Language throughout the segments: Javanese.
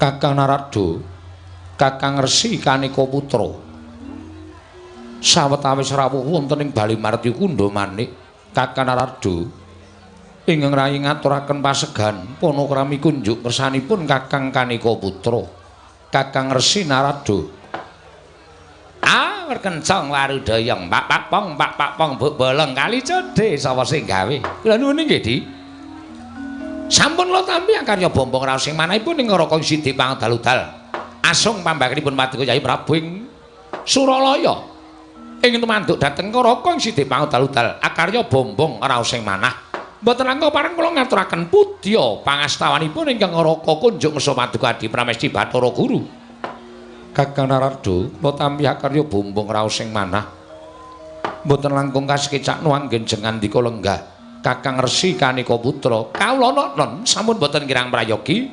Kakang Narada, Kakang Resi Kanika Putra. Sawetawis rawuh wonten ing Bali Marti Kundha manik Kakang Narada ingkang rayi ngaturaken pasegan panakrami kunjuk kersanipun Kakang Kanika Putra, Kakang Resi Narada. Ah, werkencong warudayang, pak pak pong pak pak pong buk bolong kali codhe sapa sing gawe. Kula nuwun nggih, Di. Sampun kula tampi akarya bombong raos sing manahipun ing Raka Sidi pangdal-udal. Asung pambakenipun Paduka Yai Prabu ing Suralaya. Ing tumanduk dhateng Raka Sidi pangdal-udal akarya bombong raos sing manah. Mboten langkung pareng kula ngaturaken pudya pangastawanipun ingkang Raka kunjuk ngersa Paduka Adi Pramesti Bathara Guru. Kakang Narada, kula tampi akarya bombong raos sing manah. Mboten langkung kasekecak nuwanggen jengandika lenggah. Kakang Resi Kanika Putra, kawula non sampun boten kirang prayogi.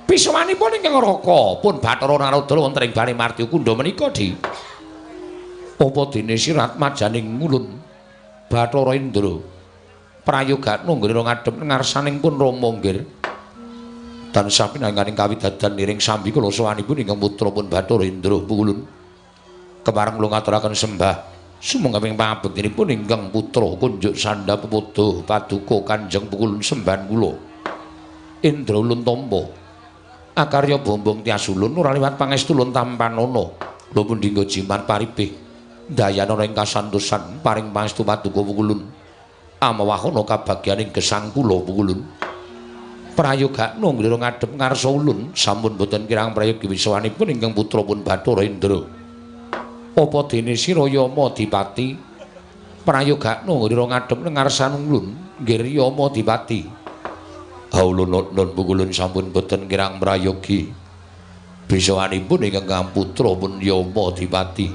Pisawanipun ingkang Raka pun Bathara Narada wonten ing Bali Marti Kundha menika, Di. Apa dene sirat majaning ulun Bathara Indra prayogakno nggone ngadhep ngarsaning pun Rama nggir. Tansah pinangganing kawidadan niring sambi kula sowanipun ingkang putra pun Bathara Indra pulun. Kepareng kula ngaturaken sembah sumangga ing pangabektinipun ingkang putra kunjuk sandhap pepodo paduka Kanjeng Pukulun sembahan kula. Indra ulun tampa. Akarya bombong tias ulun ora liwat pangestu ulun tampanana. Kula pundi nggo jimat paripih. Dayanana ing kasantosan paring pangestu paduka Pukulun. Amawahana kabagyaning gesang kula Pukulun. Prayogakno nglira ngadhep ngarsa ulun sampun boten kirang prayogi wisawanipun ingkang putra pun Bathara Indra. Apa dene sira Yama Dipati? Prayogakno nglira ngadhep ngarsan ulun nggir Yama Dipati. Haulun nun Pukulun sampun boten kirang prayogi. Bisawanipun ingkang putra pun Yama Dipati.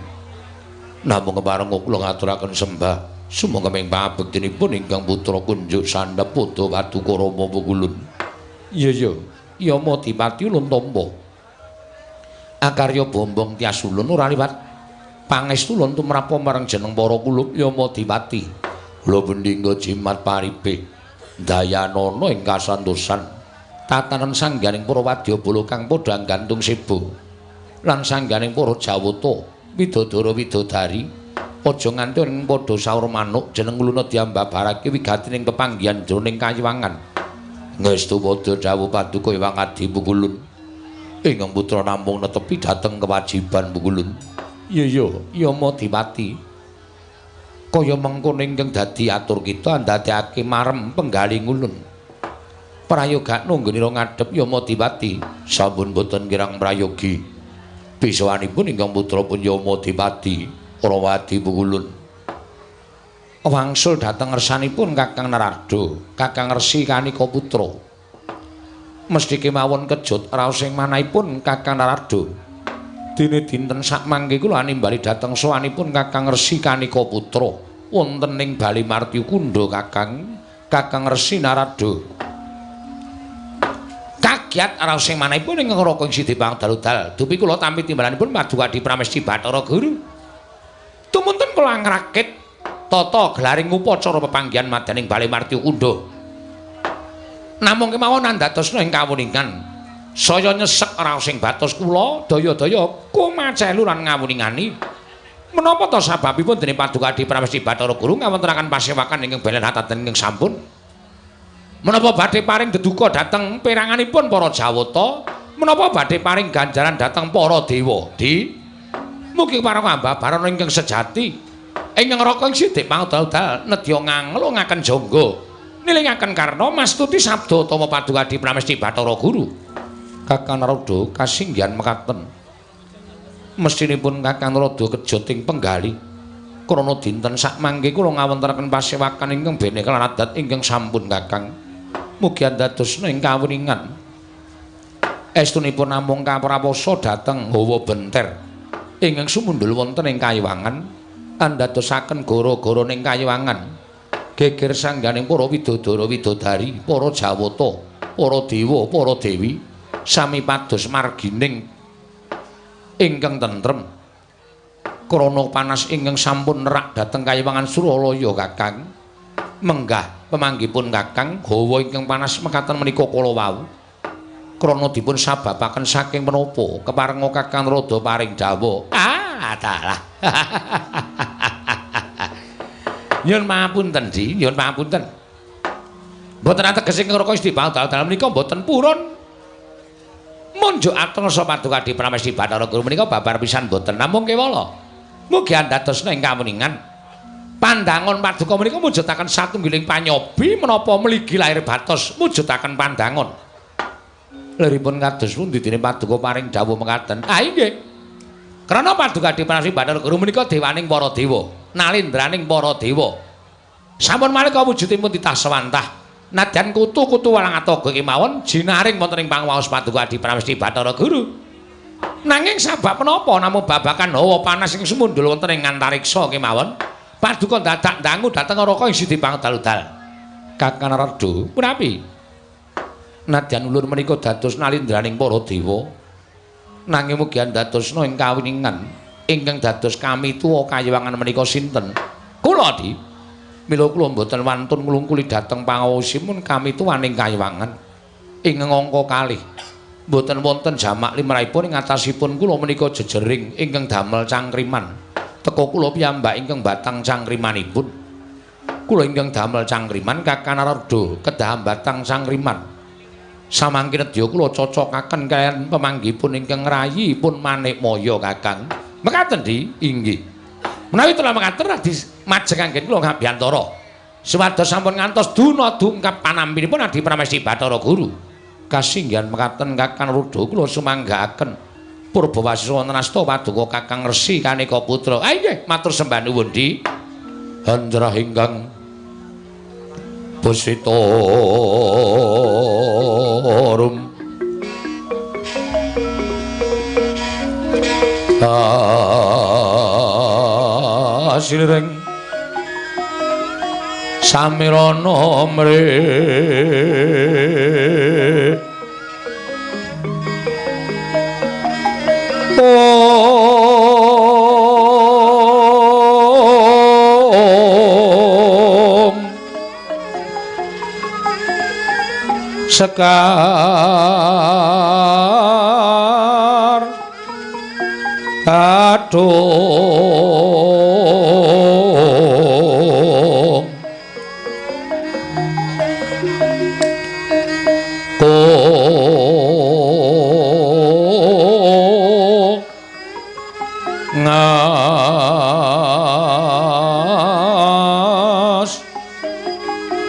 Namung kepareng kula ngaturaken sembah sumangga ing pangabektinipun ingkang putra kunjuk sandhap padha paduka Rama Pukulun. Iya iya, Yama Dipati ulun tampa. Akarya bombong tias ulun ora liwat pangestu ulun tumrap marang jeneng para kulup Yama Dipati. Kula pendingga jimat paripih dayanana ing kasantosan tatanan sangganing para wadyabala kang padha nggantung seba lan sangganing para jawata widodara widodari aja nganti ing padha saur manuk jeneng uluna diambabarake wigatining pepanggihan jroning kayiwangan. Ngestu padha dawuh paduka Hyang Adi Pukulun. Ingkang putra namung netepi dhateng kewajiban Pukulun. Iya iya, Yama Dipati. Kaya mengkono ingkang dadi atur kita ndadekake marem penggalih ulun. Prayogakno nggenira ngadhep Yama Dipati sampun boten kirang prayogi. Bisawanipun ingkang putra pun Yama Dipati Rawadi Pukulun. Wangsul dhateng ngersanipun Kakang Narada, Kakang Resi Kanika Putra. Mesthi kemawon kejut raos ing manahipun Kakang Narada. Dene dinten sakmangke kula nimbali dhateng sowanipun Kakang Resi Kanika Putra wonten ing Bali Marti Kundha Kakang, Kakang Resi Narada. Kagiat raos ing manahipun ing Raka ing Sidi Pangdaludal. Dupi kula tampi timbalanipun Paduka Adi Pramesti Bathara Guru. Tumunten kula ngrakit tata gelaring upacara pepanggihan madyaning Bali Marti Kundha. Namung kemawon andadosna ing kawuningan. Saya nyesek raos ing batos kula daya-daya kumacelu lan ngawuningani. Menapa ta sababipun dene Paduka Adi Pramesti Bathara Guru ngawontenaken pasewakan ingkang belen hataten ingkang sampun? Menapa badhe paring deduka dhateng peranganipun para Jawata? Menapa badhe paring ganjaran dhateng para dewa? Di mugi pareng ambabarana ingkang sejati. Ingkang Raka ing Sidik pangdal-dal nedya nganglungaken jangga nilingaken karna mastuti sabda utama Paduka Adi Pramesti Bathara Guru. Kakang Narada kasinggihan mekaten. Mestinipun Kakang Narada kejut ing penggalih. Krana dinten sakmangke kula ngawontenaken pasewakan ingkang bene kelan adat ingkang sampun Kakang. Mugi andadosna ing kawuningan. Estunipun namung kaprawosa dhateng hawa benter ingkang sumundhul wonten ing kayiwangan andadosaken gara-gara ning kayiwangan geger sangganing para widodara widodari, para jawata, para dewa, para dewi sami pados margining ingkang tentrem. Krana panas ingkang sampun nerak dhateng kayiwangan Suralaya Kakang. Menggah pemanggipun Kakang hawa ingkang panas mekaten menika kala wau. Krana dipun sababaken saking menapa keparenga Kakang Narada paring dawuh. Ah, dalah. Nyuwun pangapunten, Di, nyuwun pangapunten. Mboten ateges ing Raka Isti Pangdal menika mboten purun. Munjuk atrasa Paduka Adi Pramesti Bathara Guru menika babar pisan mboten namung kewala. Mugi andadosna ing kamuningan. Pandangon Paduka menika mujudaken satunggiling panyobi menapa mligi lahir batos mujudaken pandangon. Liripun kados pundi dene Paduka paring dawuh mekaten? Ah inggih. Krana Paduka Adi Pramesti Bathara Guru menika dewaning para dewa, nalendraning para dewa. Sampun malih kawujudipun titah sewantah. Nadyan kutu-kutu walang atoga kemawon jinaring wonten ing pangwaos Paduka Adi Pramesti Bathara Guru. Nanging sabab menapa namung babakan hawa panas ing sumundul wonten ing antariksa kemawon, Paduka dadak ndangu dhateng Raka ing Sidi Pangdaludal. Kakang Narada, punapi? Nadyan ulun menika dados nalindraning para dewa, nanging mugi andadosna ing kawiningan ingkang dados kamituwa kayiwangan menika sinten? Kula, Di. Mila kula mboten wantun nglungkuli dhateng pangaosipun kamituwaning kayiwangan ing angka kalih. Mboten wonten jamak limrahipun ing atasipun kula menika jejering ingkang damel cangkriman. Teka kula piyambak ingkang batang cangkrimanipun. Kula ingkang damel cangkriman Kakang Narada kedah batang cangkriman. Samangke nedya kula cocokaken kaliyan pemanggihipun ingkang ngrayipun Manikmaya Kakang. Mekaten, Di? Inggih. Menawi telah mekaten radi majeng anggen kula ngabiyantara. Supados sampun ngantos duna dungkap panampinipun Adi Pramesti Bathara Guru. Kasinggihan mekaten Kakang Narada kula sumanggaaken. Purbawasisa wonten asta paduka Kakang Resi Kaneka Putra. Ah inggih, matur sembah nuwun, Di. Handrah ingkang busita rum asireng samirana mre om sekar kadung ko ngas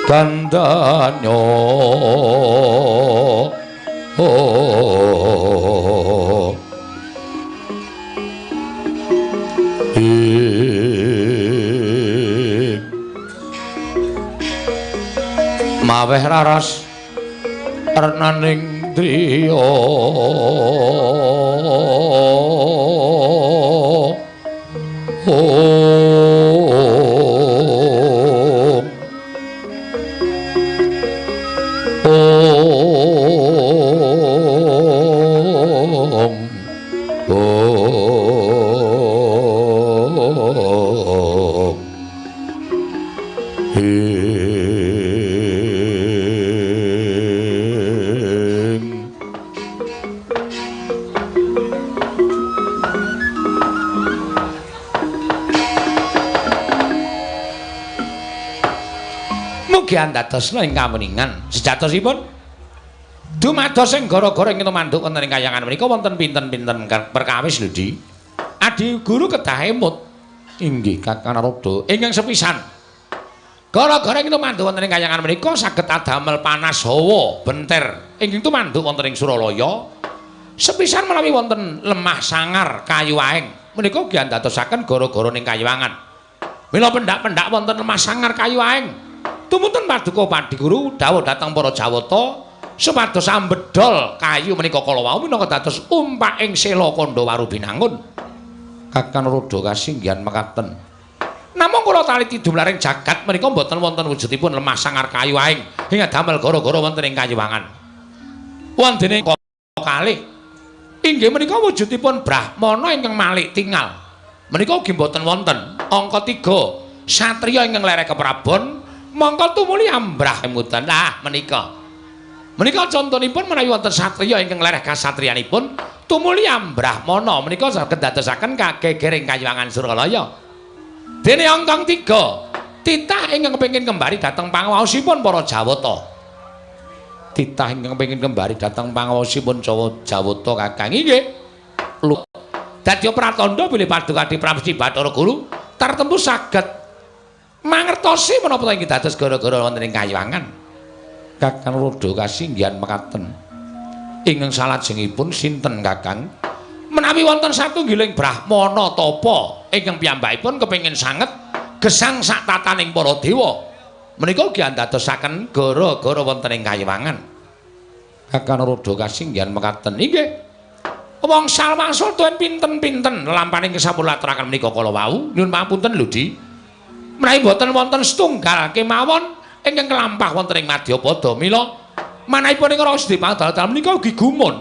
gandanyo maweh raras renaning driya om om om mugi andadosna ing kaweningan sejatosipun dumados ing gara-gara ing tumanduk wonten ing kayangan menika wonten pinten-pinten perkawis lho Di. Adi guru kedah emut. Inggih Kakang Narada ingkang sepisan. Gara-gara ing tumanduk wonten ing kayangan menika saged adamel panas hawa benter ingkang tumanduk wonten ing Suralaya. Sepisan menawi wonten lemah sangar kayu aeng menika ugi andadosaken gara-gara ning kayangan. Mila pendak-pendak wonten lemah sangar kayu aeng. Tumuntun paduka Padi Guru dawuh dhateng para Jawata supados ambedol kayu menika kala wau minangka dados umpaking sela kandha Warubinangun. Kakang Narada kasinggihan mekaten. Namung kula taliti dumlaring jagat menika mboten wonten wujudipun lemah sangar kayu aeng ing damel gara-gara wonten ing kayuwangan. Wondene kalih inggih menika wujudipun brahmana ingkang malik tingal. Menika ugi mboten wonten. Angka 3 satriya ingkang lerek keprabon mongko tumuli ambrah emutan. Lah menika Menika contonipun menawi wonten satriya ingkang lereh kasatriyanipun tumuli ambrahmana menika saged dadosaken kagegering kayiwangan Suralaya. Dene angkang 3, titah ingkang kepengin kembali dhateng pangaosipun para Jawata. Titah ingkang kepengin kembali dhateng pangaosipun Jawata Kakang inggih. Dadi pratandha bilih Paduka Pramesti Bathara Guru tartemtu saged mangertosi menapa ingkang dados gara-gara wonten ing kayiwangan. Kakang Rada kasinggihan mekaten. Ingkang salajengipun sinten Kakang? Menawi wonten satunggiling brahmana tapa ingkang piyambakipun kepengin sanget gesang sak tataning para dewa. Menika ugi andadosaken gara-gara wonten ing kayiwangan. Kakang Rada kasinggihan mekaten. Inggih. Wong salwangsul tuen pinten-pinten lelampahan ingkang sampun laturaken menika kala wau. Nyuwun pangapunten lho, Di. Menawi boten wonten setunggal kemawon ingkang kelampah wonten ing madyapada, mila manahipun ing raos dipangdal menika ugi gumun.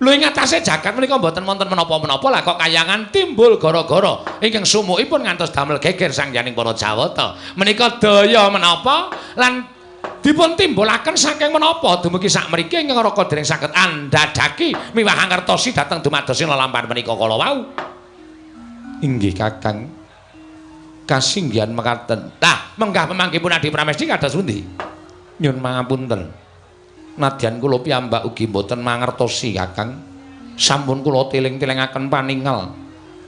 Lho ing atase jagat menika mboten wonten menapa-menapa lah kok kayangan timbul gara-gara ingkang sumukipun ngantos damel geger sangyaning para Jawata. Menika daya menapa lan dipun timbulaken saking menapa dumugi sakmriki ingkang raka dereng saged andhadhaki miwah angertosi dhateng dumadosing lelampahan menika kala wau. Inggih Kakang. Kasinggihan mekaten. Lah, menggah pemanggihipun Adi Pramesti kados pundi? Nyun pangapunten. Nadyan kula piyambak ugi mboten mangertosi Kakang. Sampun kula teling-telingaken paningal.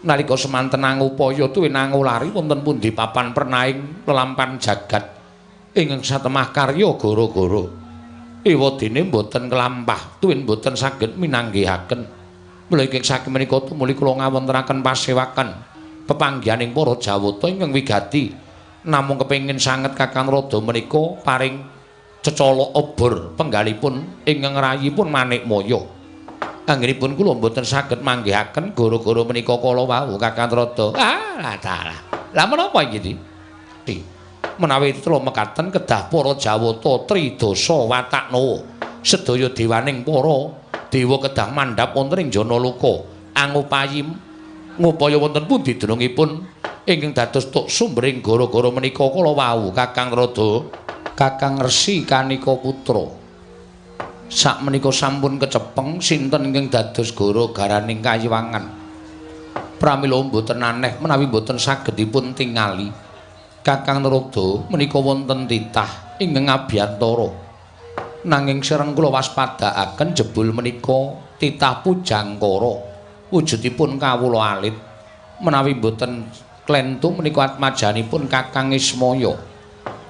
Nalika semanten angupaya tuwin angulari wonten pundi papan pernaing lelampahan jagat ingkang satemah karya gara-gara. Ewadene mboten kelampah tuwin mboten saged minanggihaken. Mula ingkang saking menika tumuli kula ngawontenaken pasewakan pepanggihaning para Jawata ingkang wigati namung kepengin sanget Kakang Rada menika paring cecolok obor penggalipun ingkang rayipun Manikmaya. Anggenipun kula mboten saged manggihaken gara-gara menika kala wau Kakang Rada. Ah, dalah. Lah menapa iki, Di? Menawi tela mekaten kedah para Jawata tridasa wataknawa sedaya dewaning para dewa kedah mandhap wonten ing Janaloka angupayi ngupaya wonten pundi dunungipun ingkang dados tuk sumbering gara-gara menika kala wau Kakang Rada. Kakang Resi Kanika Putra sakmenika sampun kecepeng sinten ingkang dados gara-garaning kayiwangan. Pramila mboten aneh menawi mboten saged dipun tingali. Kakang Narada menika wonten titah ingkang abiyantara. Nanging sereng kula waspadaaken jebul menika titah pujangkara. Wujudipun kawula alit. Menawi mboten klentu menika atmajanipun Kakang Ismaya.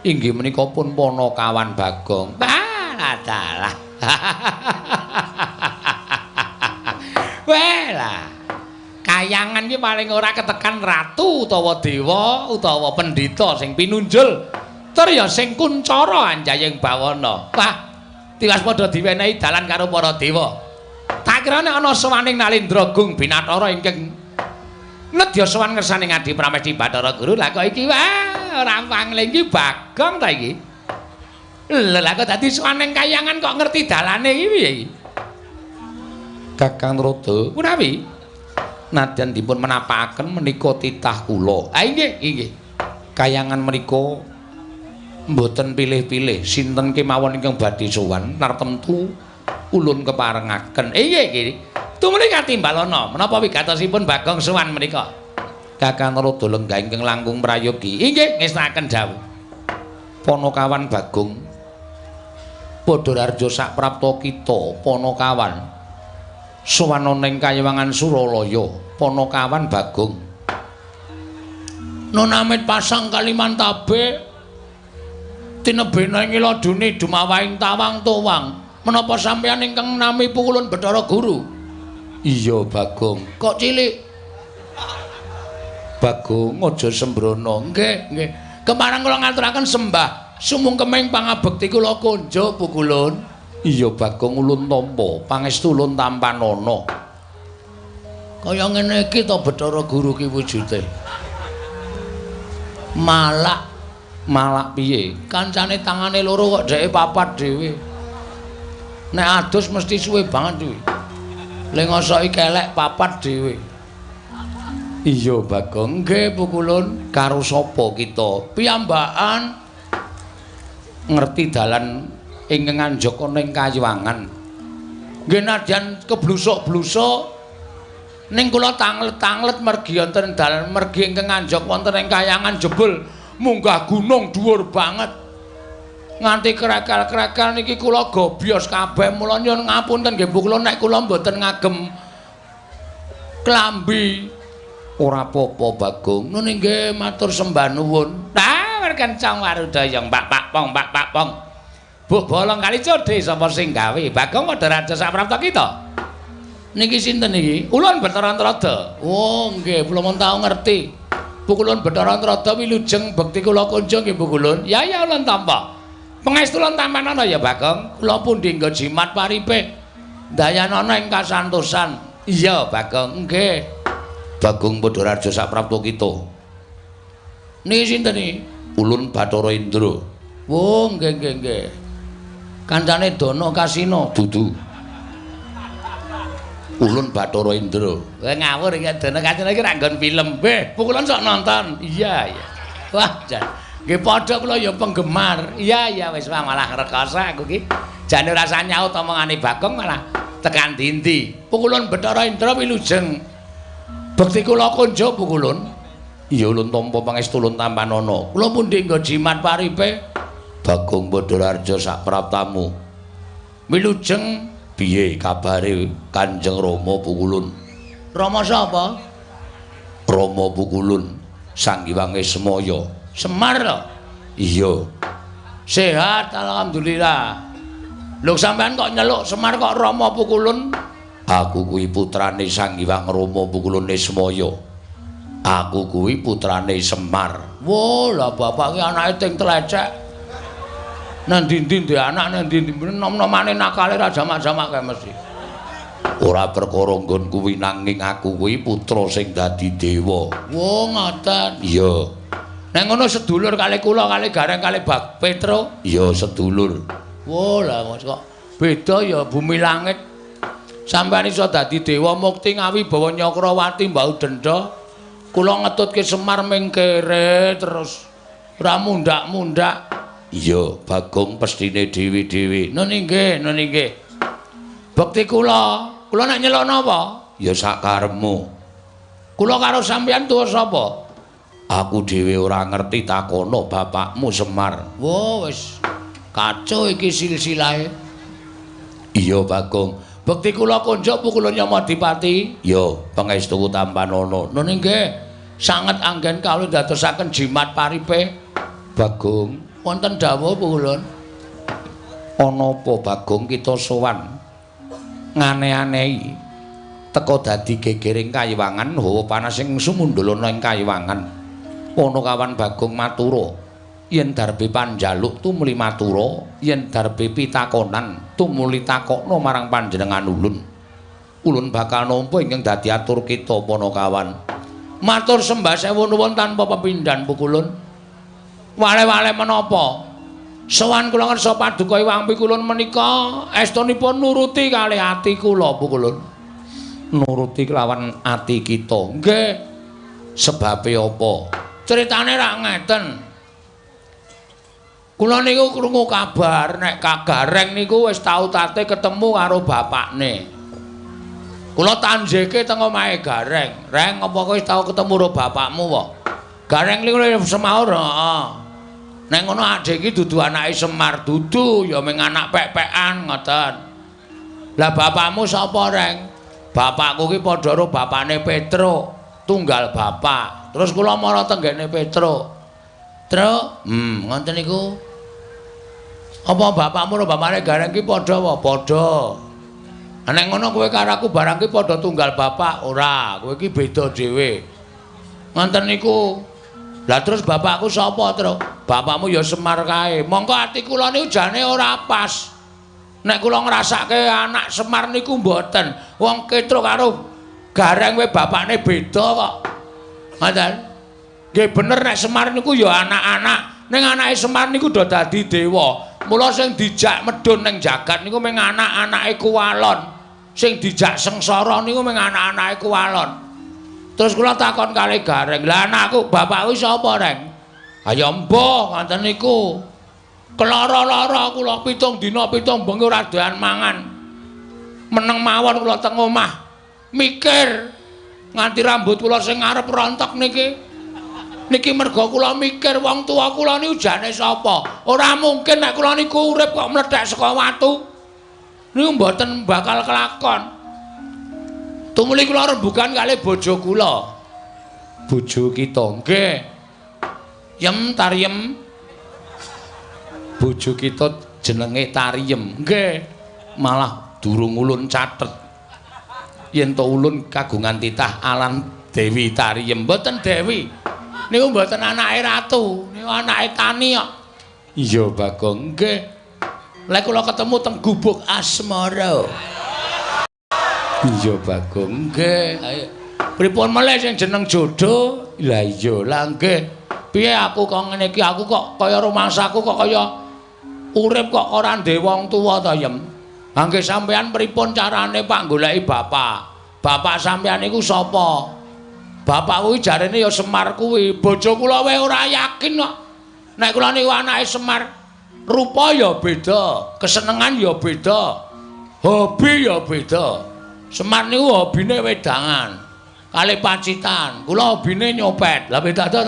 Inggih menika pun Panakawan Bagong. Ah, dalah. Welah. Kayangan ki paling ora ketekan ratu utawa dewa utawa pendhita sing pinunjul tur ya sing kuncara anjayeng bawana. Wah, tiwas padha diwenehi dalan karo para dewa. Tak kira nek ana sowaning Nalendra Gung Binathara ingkang nedya sowan ngersane Adi Pramesti Bathara Guru. Lah kok iki wah ora pangling iki Bagong ta iki. Lha lah kok dadi sowan ning kayangan kok ngerti dalane iki piye iki? Kakang Rada menawi nadyan dipun menapakaken menika titah kula. Ah inggih, inggih. Kayangan menika mboten pilih-pilih sinten kemawon ingkang badhe sowan tartemtu ulun keparengaken. Inggih nggih. Tumuli katimbalana menapa wigatosipun Bagong sowan menika? Kakang Rada lenggah ingkang langkung prayogi. Inggih, ngestakaken dawuh. Panakawan Bagong padha rarja saprapta kita Panakawan sowan ana ing kayiwangan Suralaya. Panakawan Bagong nunamit pasang Kalimantabe tinebena ing ladune dumawahing tawang towang. Menapa sampeyan ingkang nami pukulun Bathara Guru? Iya Bagong. Kok cilik? Bagong aja sembrono. Nggih, nggih. Kepareng kula ngaturaken sembah sumungkeming pangabekti kula konjo pukulun. Iya Bagong ulun tampa, pangestu ulun tampanana. Kaya ngene iki to Bathara Guru ki wujude. Malak, malak piye? Kancane tangane loro kok dheke papat dhewe. Nek adus mesti suwe banget kuwi. Le ngosoki kelek papat dhewe. Iya Bagong, nggih pukulun. Karo sapa kita? Piyambakan ngerti dalan Ingkang anjaka ning Kayuwangan. Nggih nadyan keblusuk-blusuk ning kula tanglet-tanglet mergi wonten dalan mergi ingkang anjak wonten ing Kayangan jebul munggah gunung dhuwur banget. Nganti krekel-krekel niki kula gobyos kabeh, mula nyuwun ngapunten nggih Bu kula nek kula mboten ngagem klambi. Ora apa-apa Bagong. Nun nggih matur sembah nuwun. Nah, kencang Warudaya Mbak Pak Pong, Mbak Pak Pong. Bu bolong kali codhe sapa sing gawe? Bagong padha raja saprapta kita. Niki sinten niki? Ulun Bathara Antrada. Oh nggih, kula mun tau ngerti. Bu kulun Bathara Antrada wilujeng bekti kula kunjung nggih Bu kulun. Ya ya ulun tampa. Pangestu ulun tampanana ya Bagong. Kula pundi nggo jimat paripe. Dayanana ing kasantosan. Iya Bagong, nggih. Bagong padha raja saprapta kita. Niki sinten iki? Ulun Bathara Indra. Oh nggih nggih nggih. Kancane Dana Kasino dudu. Ulun Bathara Indra. Kowe ngawur iki Dana Kasino iki ra nggon film. Beh, pukulan sok nonton. Iya iya. Wah, jan. Nggih padha kula ya penggemar. Iya iya wis malah rekoso aku ki. Jane ora usah nyaut omongane Bagong malah tekan dindi. Pukulun Bathara Indra wilujeng. Bekti kula kunjuk pukulun. Iya ulun tampa pangestu ulun tampanana. Kula pundi nggo jimat paripe? Bagong Badararja sapraptamu. Wilujeng piye kabare Kanjeng Rama Pukulun? Rama sapa? Rama Pukulun Sang Hyang Semaya. Semar lho. Iya. Sehat alhamdulillah. Lho sampean kok nyeluk Semar kok Rama Pukulun? Aku kuwi putrane Sang Hyang Rama Pukulun Ismaya. Aku kuwi putrane Semar. Wo, lah bapak ki anake ting tlecek. Nang ndi-ndi ndek anak nang ndi-ndi nom-nomane nakale ra jamak-jamak kae mesti. Ora perkara nggon kuwi nanging aku kuwi putra sing dadi dewa. Wo, ngoten. Iya. Nek ngono sedulur kali kula kali Gareng kali Bak Petro. Iya, sedulur. Wo, lah kok beda ya bumi langit. Sampeyan iso dadi dewa mukti ngawibawa Nyakrawati mbau denda. Kula ngetutke Semar ming kere terus ora mundak-mundak. Iya, Bagong pestine dhewe-dhewe. Nun inggih, nun inggih. Bekti kula, kula nek nyeluk napa? Ya sakarepmu. Kula karo sampeyan tuwa sapa? Aku dhewe ora ngerti, takono bapakmu Semar. Wo, wis kacau iki silsilahe. Iya, Bagong. Bekti kula kunjuk pukulun Yamadipati. Ya, pangestuku tampanana. Nun inggih, sanget anggen kawula ndadosaken jimat paripe. Bagong, wonten dawuh pukulun. Ana apa Bagong kita sowan ngane-anehi teka dadi gegering kayiwangan hawa panas sing sumundul ana ing kayiwangan. Ana kawan Bagong matura, yen darbe panjaluk tumuli matura, yen darbe pitakonan tumuli takokna marang panjenengan ulun. Ulun bakal nampa ingkang dadi atur kita Panakawan. Matur sembah sewu nuwun tanpa pepindhan pukulun. Wale-wale menapa? Sowan kula ngersa paduka Iwang Pikulun menika estunipun nuruti kalih ati kula pukulun. Nuruti kelawan ati kita. Nggih. Sebabe apa? Critane rak ngeten. Kula niku krungu kabar nek Kagareng niku wis tau tate ketemu karo bapakne. Kula tanjeke teng omahe Gareng. Reng, apa kowe wis tau ketemu karo bapakmu wae? Gareng niku semaur, heeh. Nek ngono adhe iki dudu anake Semar, dudu ya mung anak pek-pekan ngoten. Lah bapakmu sapa, Reng? Bapakku ki padha karo bapakne Petruk, tunggal bapak. Terus kula mara tenggene Petruk. Truk, ngoten niku. Apa bapakmu karo bapakne Gareng ki padha wae? Padha. Nek ngono kowe karo aku barang ki padha tunggal bapak, ora, kowe ki beda dhewe. Ngoten niku. Lah terus bapakku sapa, Truk? Bapakmu ya Semar kae. Mongko ati kula niku jane ora pas. Nek kula ngrasake anak Semar niku mboten. Wong Petruk karo Gareng kowe bapakne beda kok. Ngoten. Nggih bener nek Semar niku ya anak-anak. Ning anake Semar niku do dadi dewa. Mula sing dijak medhun ning jagat niku mung anak-anake Kuwalon. Sing dijak sengsara niku mung anak-anake Kuwalon. Terus kula takon kali Gareng, "Lah anakku, bapakku sapa, Reng?" "Ha ya mbah, ngoten niku." Kelara-lara kula 7 dina 7 bengi ora doyan mangan. Meneng mawon kula teng omah. Mikir nganti rambut kula sing ngarep rontok niki. Niki merga kula mikir wong tuwa kula niku jane sapa? Ora mungkin nek kula niku urip kok mlethek saka watu. Niku mboten bakal kelakon. Tumuli kula rembugan kalih bojo kula. Bojo kita nggih. Yem Tariem. Bojo kita jenenge Tariem. Nggih. Malah durung ulun catet. Yen to ulun kagungan titah alan Dewi Tariem. Mboten Dewi. Niku mboten anake ratu, niku anake tani kok. Iya, Bagong. Nggih. Lek kula ketemu teng gubuk asmara. Iya, Bagong. Nggih. Ayo. Pripun melih sing jeneng jodoh? Lah iya, lah nggih. Piye aku kok ngene iki? Aku kok kaya rumangsaku kok kaya urip kok ora ndek wong tuwa ta, Yem? Ha nggih sampean pripun carane Pak goleki bapak? Bapak sampean iku sapa? Bapak kuwi jarene ya Semar kuwi. Bojo kula wae ora yakin kok. Nek kula niku anake Semar, rupa ya beda, kesenengan ya beda, hobi ya beda. Semar niku hobine wedangan, kalih Pacitan. Kula hobine nyopet. Lah beda to?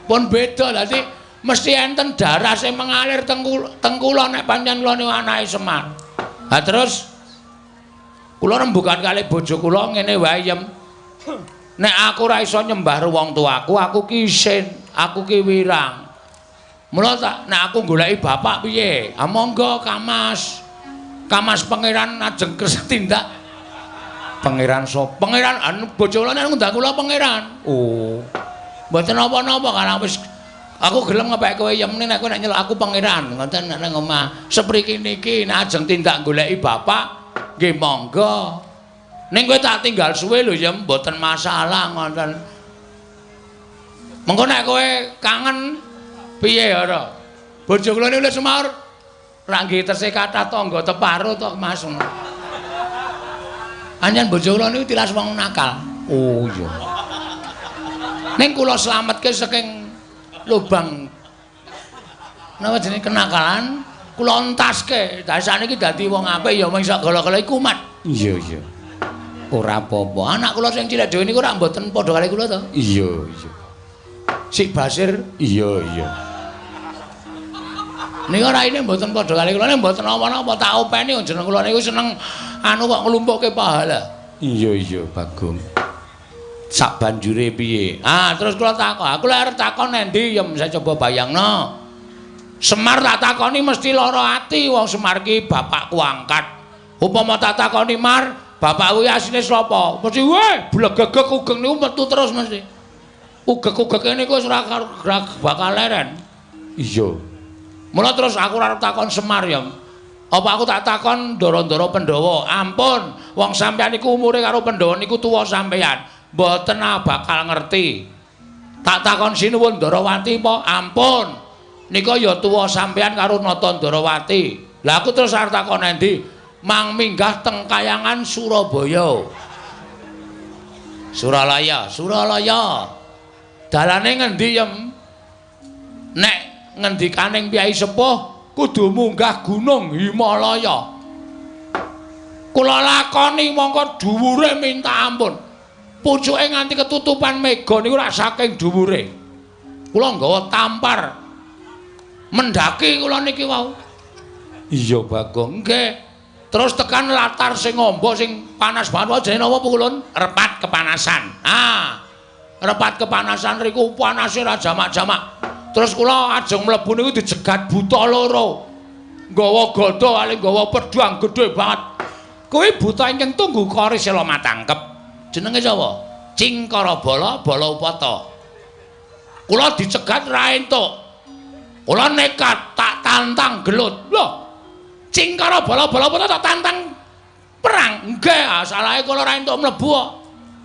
Pun beda. Dadi mesti enten darah sing mengalir teng kula nek pancen kula niku anake Semar. Ha terus kula rembugan kalih bojo kula ngene wae, Yem. Nek aku ora iso nyembah wong tuaku, aku ki isin, aku ki wirang. Mula tak nek aku goleki bapak piye? Ah monggo Kamas. Kamas pangeran ajeng kersa tindak. Pangeran sapa? Pangeran anu bojo kula nek ngundang kula pangeran. Oh. Mboten napa-napa karang wis aku gelem ngepek kowe Yem nek kowe nek nyeluk aku pangeran, ngoten nek nang omah. Sepriki niki nek ajeng tindak goleki bapak, nggih monggo. Ning kowe tak tinggal suwe lho ya mboten masalah ngoten. Mengko nek kowe kangen piye ora? Bojo kula niku semaur ra nggih tesih kathah tangga teparo to Mas. Anjen bojo kula niku tilas wong nakal. Oh iya. Ning kula slametke saking lubang napa jenenge kenakalan, kula entaske. Dadi sakniki dadi wong apik ya mung sak gala-gala iku kumat. Iya iya. Ora apa-apa. Anak kula sing cilik dhewe niku ora mboten padha kali kula to? Iya, iya. Sik Basir? Iya, iya. Niku raine mboten padha kali kula, nek mboten napa-napa tak openi jeneng kula niku seneng anu kok nglumpukke pahala. Iya, iya, Bagong. Sak banjure piye? Ah, terus kula takon. Aku lek arep takon endi ya saya coba bayangno. Semar tak takoni mesti lara ati wong Semar ki bapakku angkat. Upama tak takoni Mar, bapak kuwi asline sapa? Mesti weh blegegeg ugeng niku metu terus mesti. Ugeg-ugege niku wis ora bakal leren. Iya. Mula terus aku ora arep takon Semar ya. Apa aku tak takon ndara-ndara Pandhawa? Ampun, wong sampeyan niku umure karo Pandhawa niku tuwa sampeyan. Mboten bakal ngerti. Tak takon Sinuwun Ndarawati apa? Ampun. Nika ya tuwa sampeyan karo Nata Ndarawati. Lah aku terus arep takon endi? Mang minggah teng kayangan Surabaya. Suralaya, Suralaya. Dalane ngendi, Yem? Nek ngendikaning Kyai Sepuh kudu munggah Gunung Himalaya. Kula lakoni mongko dhuwure minta ampun. Pucuke nganti ketutupan mega niku rak saking dhuwure. Kula nggawa tampar. Mendaki kula niki wau. Iya, Bagong. Nggih. Terus tekan latar sing amba sing panas banget jenenge napa Pukulun? Repat kepanasan. Ah. Repat kepanasan riku panase ra jamak-jamak. Terus kula ajeng mlebu niku dijegat buta loro. Nggawa gada kali nggawa pedhang gedhe banget. Kuwi buta ingkang tunggu kori sela matangkep. Jenenge sapa? Cingkara Bala Bala Upata. Kula dicegat ra entuk. Kula nekat tak tantang gelut. Lho, Cingkara Bala Bala Upata tak tantang perang. Nggih, salahe kula ora entuk mlebu kok.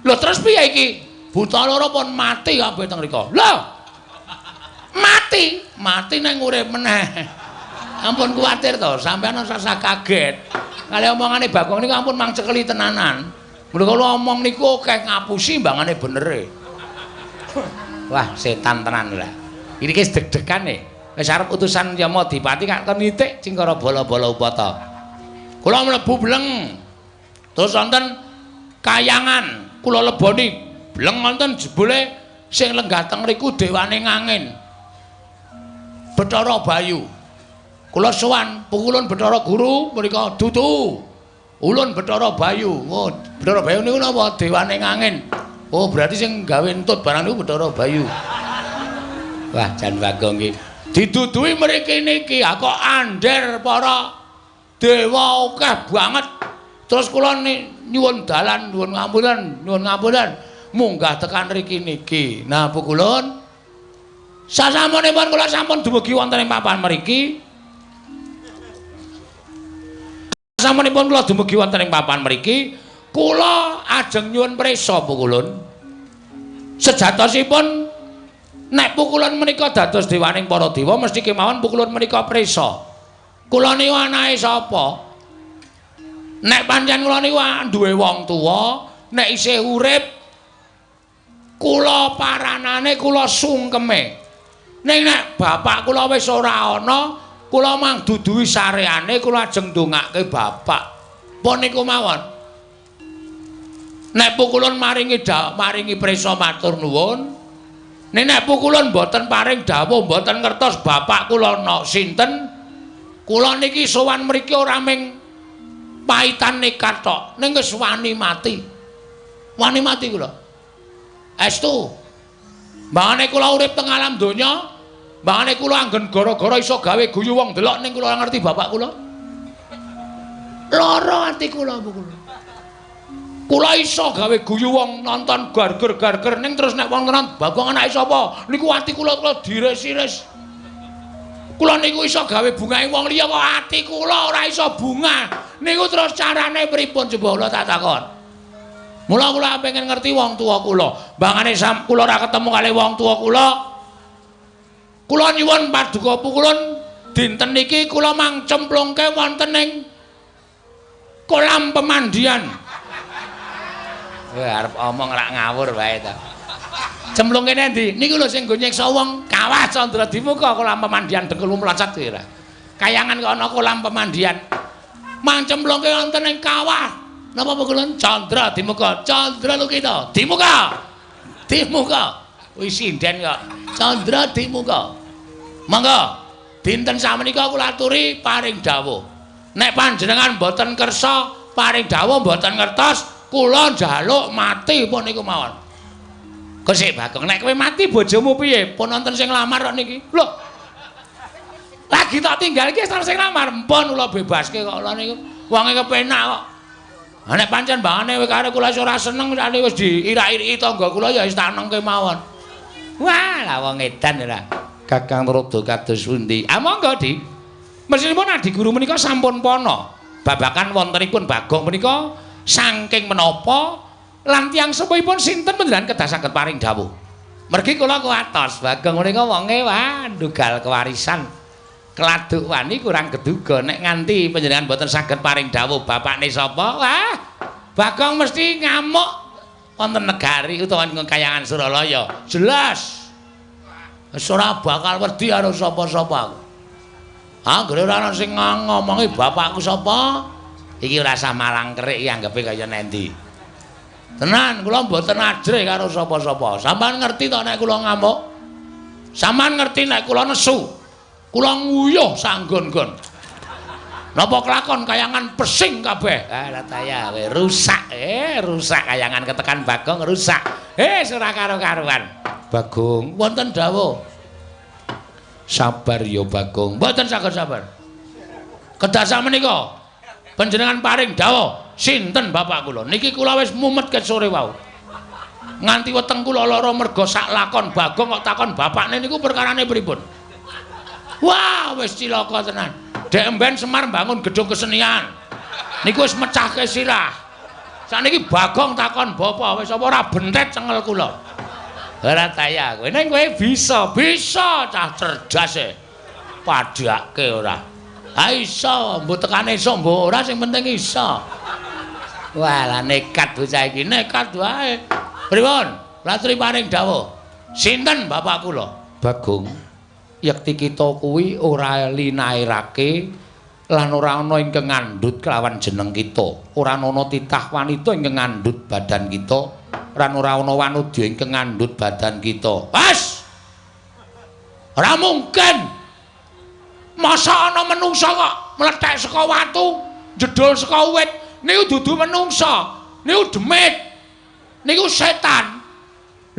Lho terus piye iki? Buta loro pun mati kabeh teng mriku. Lho. Mati, mati nang urip meneh. Ampun kuwatir to, sampeyan ora usah kaget. Kali omongane Bagong niku ampun mang cekeli tenanan. Mula kula omong niku akeh ngapusi mbangane benere. Wah, setan tenan lah. Ini ki deg-degan e. Wis arep utusan Yamadipati kak kon nitik cingkara bala-bala upata. Kula mlebu bleng. Terus wonten kayangan kula leboni bleng wonten jebule sing lenggah teng riku dewane ngangin. Bathara Bayu. Kula sowan pukulun Bathara Guru mriku dudu. Ulun Bathara Bayu. Oh, Bathara Bayu niku napa? Dewane ngangin. Oh, berarti sing gawe entut barang niku Bathara Bayu. Wah, jan Bagong iki. Diduduhi mriki niki, ha kok ander para dewa akeh banget. Terus kula nyuwun dalan, nyuwun ngapunten, nyuwun ngapunten, munggah tekan mriki niki. Nah, pukulun sasampunipun kula sampun dumugi wonten ing papan mriki. Sasampunipun kula dumugi wonten ing papan mriki, kula ajeng nyuwun prisa pukulun. Sejatosipun nek pukulun menika dados dewaning para dewa mesti kemawon pukulun menika prisa. Kula niku anake sapa? Nek pancen kula niku duwe wong tuwa, nek isih urip kula paranane kula sungkeme. Ning nek bapak kula wis ora ana, kula mang duduhi sareane kula ajeng ndongake bapak. Pun niku mawon. Nek pukulun maringi maringi prisa matur nuwun. Nek nek pukulun mboten paring dawuh, mboten ngertos bapak kula ana sinten, kula niki sowan mriki ora ming paitan nekat tok, ning wis wani mati. Wani mati kula. Estu. Mbangane kula urip teng alam donya, mbangane kula anggen gara-gara iso gawe guyu wong delok ning kula ora ngerti bapak kula. Lara ati kula pukulun. Kula iso gawe guyu wong nonton garger-garger ning terus nek wong tenan Bagong anake sapa? Niku ati kula kula diris-iris. Kula niku iso gawe bungahe wong liya kok ati kula ora iso bunga. Niku terus carane pripun coba kula tak takon. Mula kula pengen ngerti wong tuwa kula. Mbangane kula ora ketemu kali wong tuwa kula. Kula nyuwun paduka pukulun dinten niki kula mang cemplungke wonten ing kolam pemandian. Wah, arep omong rak ngawur wae ta. Cemplungke endi? Niku lho sing nggo nyiksa wong Kawah Candra Dimuka kolam pemandian dengkul mlocot kuwi ora. Kayangan kok ana kolam pemandian. Mang cemplungke wonten ing kawah. Napa pukulun? Candra Dimuka, Candra Lukita, Dimuka. Dimuka. Wis sinden kok. Candra Dimuka. Monggo dinten samenika kula aturi paring dawuh. Nek panjenengan mboten kersa paring dawuh mboten ngertos, kula njaluk mati pun niku mawon. Kok Bagong, nek kowe mati bojomu piye? Pun wonten sing nglamar kok niki. Lho. Lagi tak tinggal iki wis sing nglamar. Mpun kula bebaske kok kula niku. Wonge kepenak kok. Ha nek pancen bangane kowe karo kula ora seneng sakniki wis diirak-iriki tangga kula ya wis tak nengke mawon. Wah, lah wong edan ora. Kakang Rada kados pundi? Ah monggo, Dik. Mesinipun Adi Guru menika sampun pana. Babakan wontenipun Bagong menika saking menapa lan tiyang sepuhipun sinten panjenengan kedah saged paring dawuh. Mergi kula kuwatos Bagong menika wonge wah ndugal kewarisan. Keladuk wani kurang geduga nek nganti panjenengan mboten saged paring dawuh bapakne sapa? Wah, Bagong mesti ngamuk wonten negari utawa ing kayangan Suralaya. Jelas. Wis ora bakal wedi karo sapa-sapa aku. Anggere ora ana sing ngomongi bapakku sapa, iki ora usah malang kerik iki anggepe kaya nendi. Tenan, kula mboten ajrih karo sapa-sapa. Sampeyan ngerti to nek kula ngamuk? Sampeyan ngerti nek kula nesu? Kula nguyuh sanggon-gon. Napa kelakon kayangan pesing kabeh? Ah, rataya kowe rusak. Rusak kayangan ketekan Bagong rusak. Ora karo-karuan. Bagong, wonten dawuh. Sabar ya Bagong. Mboten saged sabar. Kedah sakmenika panjenengan paring dawuh sinten bapak kula. Niki kula wis mumet ket sore wau. Nganti weteng kula lara merga sak lakon Bagong kok takon bapakne niku perkarane pripun? Wah, wis cilaka tenan. Dek emben Semar mbangun gedung kesenian. Niku wis mecahke sirah. Sakniki Bagong takon bapak wis apa ora bentet cengel kula. Ora taya kowe. Ning kowe bisa, bisa cah cerdas e. Padhake ora. Ha iso, mbok tekane iso mbok ora sing penting iso. Wah, lah nekat bocah iki, nekat wae. Pripun? Latri paring dawuh. Sinten bapak kula? Bagong. Yekti kita kuwi ora linairake lan ora ana ingkang ngandhut kelawan jeneng kita. Ora ana titah wanita ingkang ngandhut badan kita, lan ora ana wanudya ingkang ngandhut badan kita. Pas. Ora mungkin. Masa ana menungsa kok mlethek saka watu, jedul saka wit, niku dudu menungsa, niku demit. Niku setan.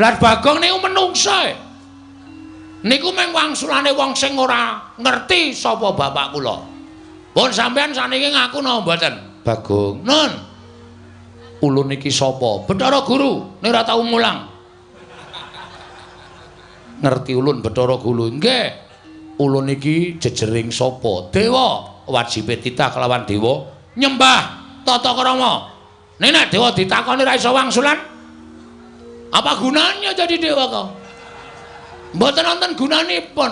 Lah Bagong niku menungsa. Niku mung wangsulane wong sing ora ngerti sapa bapak kula. Pun sampean saniki ngaku napa mboten? Bagong. Nun. Ulun iki sapa? Bathara Guru, nek ora tau mulang. Ngerti ulun Bathara Guru? Nggih. Ulun iki jejering sapa? Dewa. Wajibe titah kelawan dewa nyembah tata krama. Nek nek dewa ditakoni ra iso wangsulan, apa gunanya jadi dewa kok? Mboten wonten gunanipun.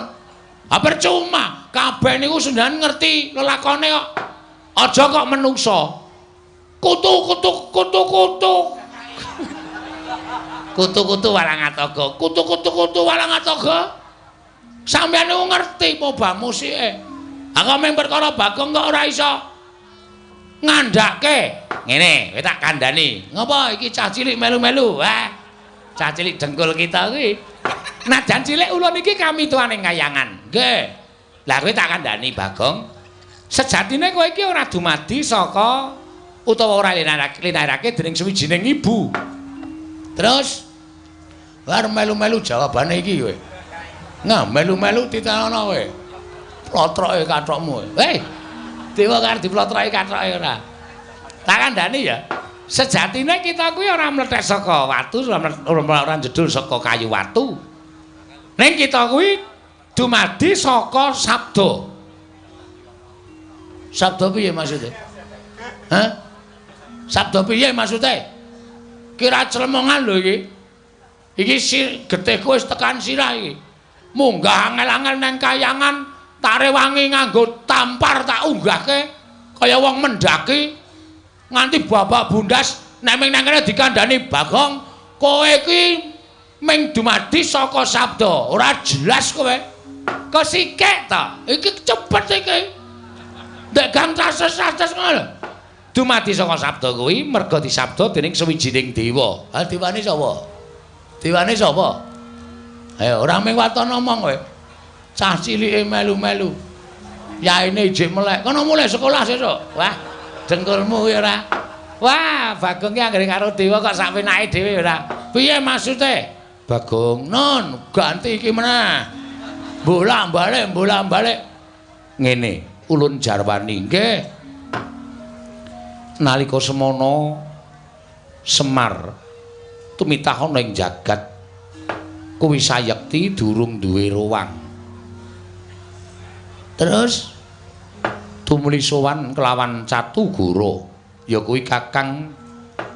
Ha percuma, kabeh niku sendan ngerti lelakone kok. Aja kok menungsa. Kutu kutu kutu kutu. Kutu kutu walang atoga. Kutu kutu kutu walang atoga. Sampeyan niku ngerti apa musike. Ha kok mung perkara Bagong kok ora iso ngandhake. Ngene, kowe tak kandhani. Ngopo iki cah cilik melu-melu? Wah. Cah cilik dengkul kita kuwi. Najan cilik ulun iki kami tuane kayangan. Nggih. Lah kowe tak kandhani Bagong. Sejatine kowe iki ora dumadi saka utawa ora linairake dening suwijining ibu. Terus bar melu-melu jawabane iki kowe. Nah, melu-melu titenono kowe. Plotroke kathokmu. Hei. Dewa karo diplotroke kathoke ora. Tak kandhani ya. Sejatine kita kuwi ora mlethek saka watu, ora jedul saka kayu watu. Ning kita kuwi dumadi saka sabda. Sabda piye maksude? Hah? Sabda piye maksude? Kira clemongan lho iki. Iki getihku wis tekan sirah iki. Munggah angel-angel nang kayangan, tarewangi nganggo tampar tak unggahke kaya wong mendaki nganti babak bundas nek ming nang kene dikandhani Bagong, kowe iki ming dumadi saka sabda, ora jelas kowe. Kesikek ta? Iki cepet iki. Ndek gang cases-cases ngono lho. Dumadi saka sabda kuwi merga disabda dening suwijining dewa. Ha dewane sapa? Dewane sapa? Ayo ora mung waton omong kowe. Cah cilike melu-melu. Yaene ijik melek. Kono mulih sekolah sesuk. Wah, dengkulmu kuwi ora. Wah, Bagong ki anggere karo dewa kok sak penake dhewe ora. Piye maksude? Bagong, nun, ganti iki meneh. Bolak-balik, bolak-balik. Ngene, ulun jarwani nggih. Nalika semono Semar tumitah ana ing jagat kuwi sayekti durung duwe ruwang. Terus tumuli sowan kelawan Catugara, ya kuwi Kakang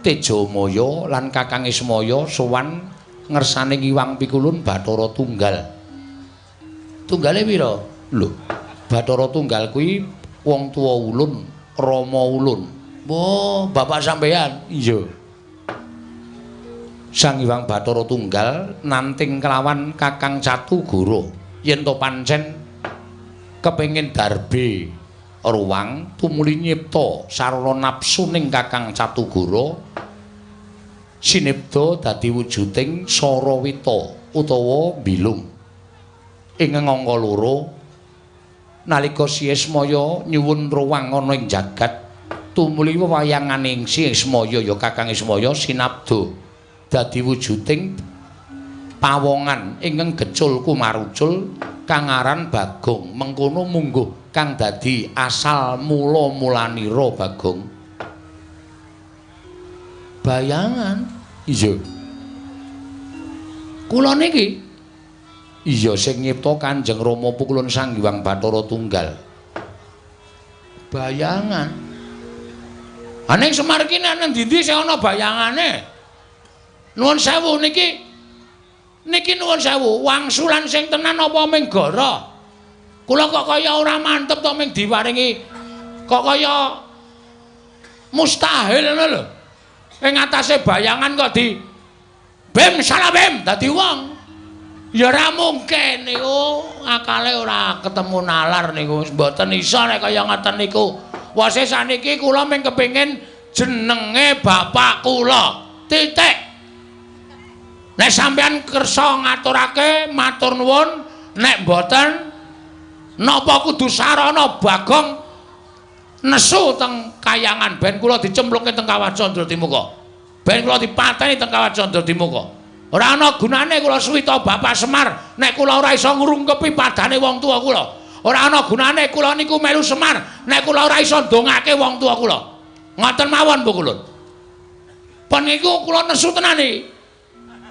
Tejamaya lan Kakang Ismaya sowan ngersane Ngiwang Pikulun Bathara Tunggal. Tunggale pira? Lho, Bathara Tunggal kuwi wong tuwa ulun, rama ulun. Oh, bapak sampeyan? Iya. Sang Hyang Bathara Tunggal nanting kelawan Kakang Catugara yen to pancen kepengin darbe ruwang tumuli nyipta sarana nafsu ning Kakang Catugara sinebda dadi wujuding Sarawita utawa Bilung. Ing angka loro nalika Si Ismaya nyuwun ruwang ana ing jagat tumuli wewayanganing Si Ismaya ya Kakang Ismaya sinabda dadi wujuding pawongan ingkang gecul kumarucul kang aran Bagong. Mengkono mungguh kang dadi asal mula-mulanira Bagong. Bayangan? Iya. Kula niki? Iya, sing nyipta Kanjeng Rama Pukulun Sang Hyang Bathara Tunggal. Bayangan. Ha ning Semar iki nek nang ndi-ndi sing ana bayangane. Nuwun sewu niki. Niki nuwun sewu, wangsulan sing tenan apa ming gara? Kula kok kaya ora mantep to ming diparingi kok kaya mustahil ngono lho. Ing atase bayangan kok di bim salah bim dadi wong. Ya ora mungkin niku, akale ora ketemu nalar niku. Mboten iso nek kaya ngoten niku. Wase saniki kula mung kepengin jenenge bapak kula. Titik. Nek sampeyan kersa ngaturake matur nuwun, nek mboten napa kudu sarana Bagong nesu teng kayangan ben kula dicemplungke teng Kawah Candradimuka. Ben kula dipateni teng Kawah Candradimuka. Ora ana gunane kula suwita Bapak Semar nek kula ora iso ngrungkepi padane wong tuwa kula. Ora ana gunane kula niku melu Semar nek kula ora iso ndongake wong tuwa kula. Ngoten mawon Bu Kulun. Pun niku kula nesu tenan iki.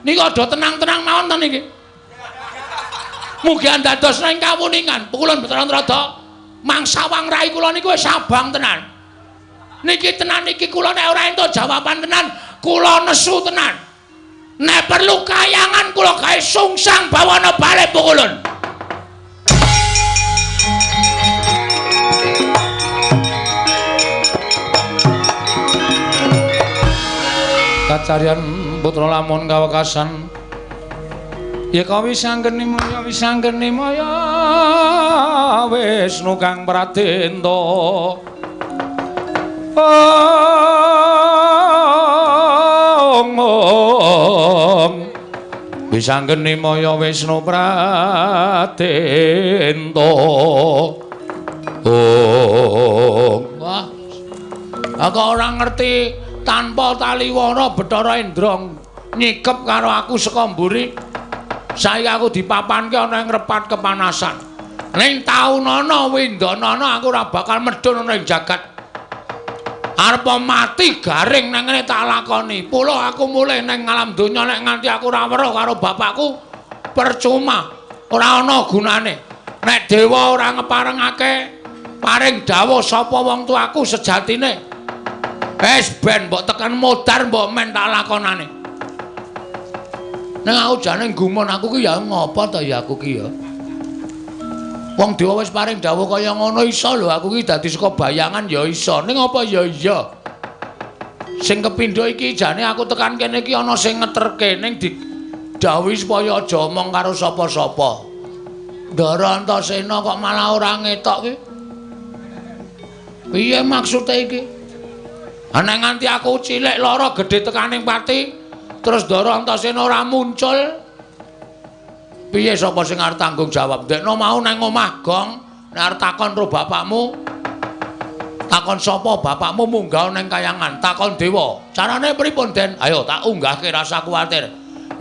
Niku aja tenang-tenang mawon to niki. Mugi andados ing kawuningan. Bu Kulun Bathara Narada mangsawang rai kula niku wis abang tenan. Niki tenan niki kula nek ora entuk jawaban tenan, kula nesu tenan. Nek perlu kayangan kula gawe sungsang bawana balik Bu Kulun. Kacaryan putra lamun kawekasan ya kawisanggeni maya wisanggeni maya Wisnu kang pradenta. Ong wisanggeni maya Wisnu pradenta. Ong. Wah, aku ora ngerti tanpa taliwana Bathara Indra nyikep karo aku saka mburi. Saiki aku dipapanke ana ing repat kepanasan. Ning taunana windanana aku ora bakal medhun ana ing jagat. Arep mati garing nang ngene tak lakoni. Pula aku mulih nang alam donya nek nganti aku ora weruh karo bapakku percuma, ora ana gunane. Nek dewa ora ngeparengake paring dawuh sapa wong tuaku sejatine. Wis ben mbok tekan modar mbok men tak lakonane. Ning aku jane gumun aku ki ya ngopo to ya aku ki ya. Wong dewa wis paring dawuh kaya ngono iso lho aku ki dadi saka bayangan ya iso. Ning apa ya iya. Sing kepindho iki jane aku tekan kene iki ana sing ngeterke ning didhawuhi supaya aja omong karo sapa-sapa. Ndara Antasena kok malah ora ngetok ki. Piye maksude iki? Ha nek nganti aku cilik lara gedhe tekaning pati terus Ndara Antasena ora muncul. Piye sapa sing arep tanggung jawab? Ndekno mau nang omah Gong, nek arep takon karo bapakmu, takon sapa bapakmu munggah nang kayangan, takon dewa. Carane pripun, Den? Ayo tak unggahke rasa kuwatir.